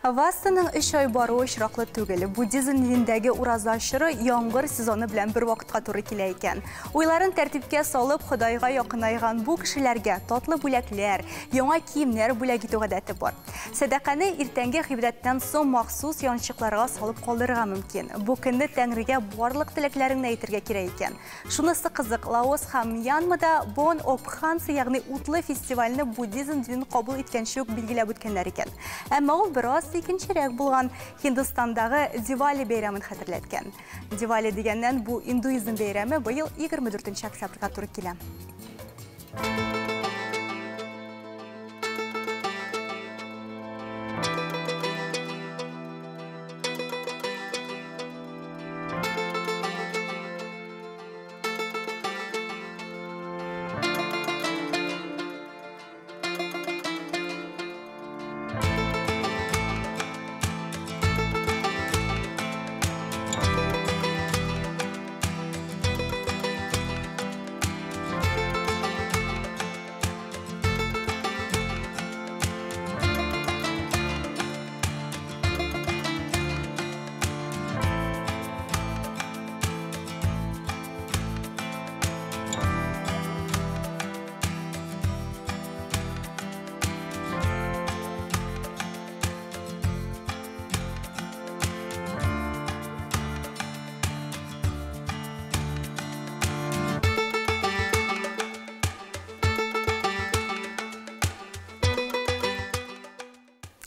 Вассаның өч ай баруы очраклы түгел. Буддизм динендәге ураза чоры яңгыр сезоны белән бер вакытка туры килә икән. Уйларын тәртипкә салып, Ходайга якынайган бу кешеләргә татлы бүләкләр, яңа киемнәр бүләк итү гадәте бар. Сәдаканы иртәнге гыйбадәттән соң махсус янчыкларга салып калдырырга мөмкин. Бу көнне Тәңрегә барлык теләкләреңне әйтергә кирәк икән. Шунысы кызык, Лаос һәм Мьянмада Бон Ок Пханса, ягъни утлы фестивальне буддизм динен кабул иткәнче үк билгеләп үткәннәр икән. Әмма ул бераз икенчерәк булган, Һиндстандагы Дивали бәйрәмен хәтерләткән. Дивали дигәннән бу индуизм бәйрәме быел 24 октябрьгә туры килә.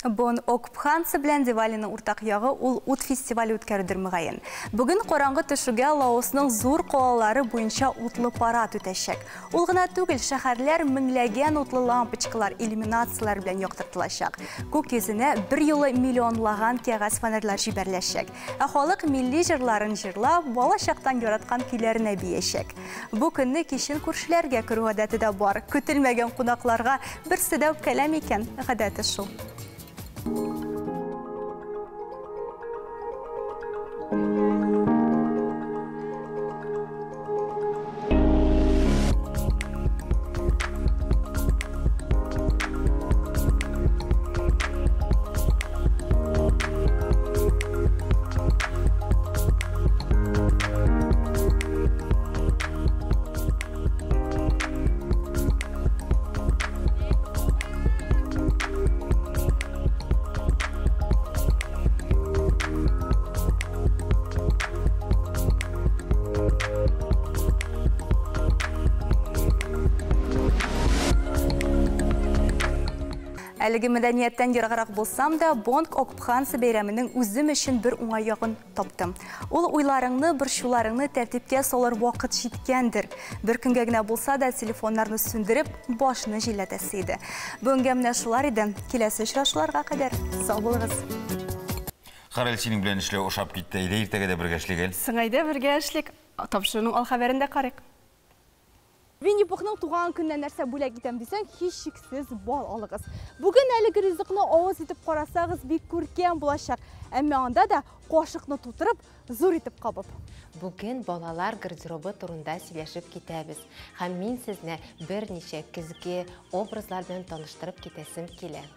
Бон Ок Пханса белән Дивалиның уртак ягы ул ут фестивале үткәрүдер мөгаен. Бүген караңгы төшүгә Лаосның зур калалары буенча утлы парад үтәчәк. Ул гына түгел, шәһәрләр меңләгән утлы лампочкалар, иллюминацияләр белән яктыртылачак. Күк йөзенә бер юлы миллионлаган кәгазь фонарьлар җибәреләчәк. Ә халык милли җырларын җырлап, бала чактан яраткан көйләренә биячәк. Бу көнне кичен күршеләргә керү гадәте дә бар. Көтелмәгән кунакларга берсе дә үпкәләми икән, гадәте шул. Әлеге мәдәнияттән ераграк булсам да, Бонг Ок Пханса бәйрәменең үзем өчен бер уңай ягын таптым. Ул уйларыңны, борчуларыңны тәртипкә салыр вакыт җиткәндер. Бер көнгә генә булса да телефоннарны сүндереп, башны җилләтәсе иде. Бүгенгә менә шулар иде. Киләсе очрашуларга кадәр сау булыгыз. Карале, синең белән эшләү ошап китте. Әйдә, иртәгә дә бергә эшлик әле. Соң әйдә бергә эшлик. Тапшыруның ал хәбәрен дә карыйк. Винни-Пухның туган көненә нәрсә бүләк итәм дисәң, һичшиксез бал алыгыз. Бүген әлеге ризыкны авыз итеп карасагыз, бик күркәм булачак. Әмма анда да кашыкны тутырып, зур итеп кабып. Бүген балалар гардеробы турында сөйләшеп китәбез. Һәм мин сезне берничә көзге образлар белән таныштырып китәсем килә.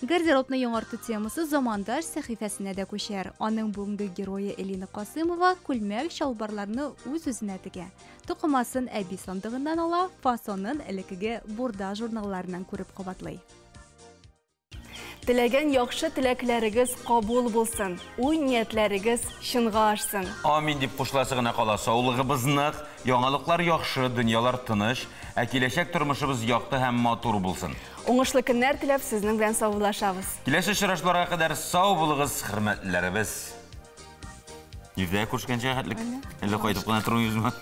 Гардеробны яңарту темасы Замандаш сәхифәсенә дә күчәр. Аның бүгенге герое Элина Касыймова күлмәк, чалбарларны үз-үзенә тегә. Тукымасын әби сандыгыннан ала, фасонын элеккеге Бурда журналларыннан күреп кабатлый. Теләгән яхшы теләкләрегез кабул булсын, уй-ниятләрегез чынга ашсын. Амин дип кушыласы гына кала. Саулыгыбыз нык, яңалыклар яхшы, дөньялар тыныч, ә киләчәк тормышыбыз якты һәм матур булсын. Уңышлы көннәр теләп, сезнең белән саубуллашабыз. Киләсе очрашуларга кадәр сау булыгыз, хөрмәтлеләребез. Иртәгә күрешкәнчә хәтлек. Әллә кайтып кына тормыйбызмы?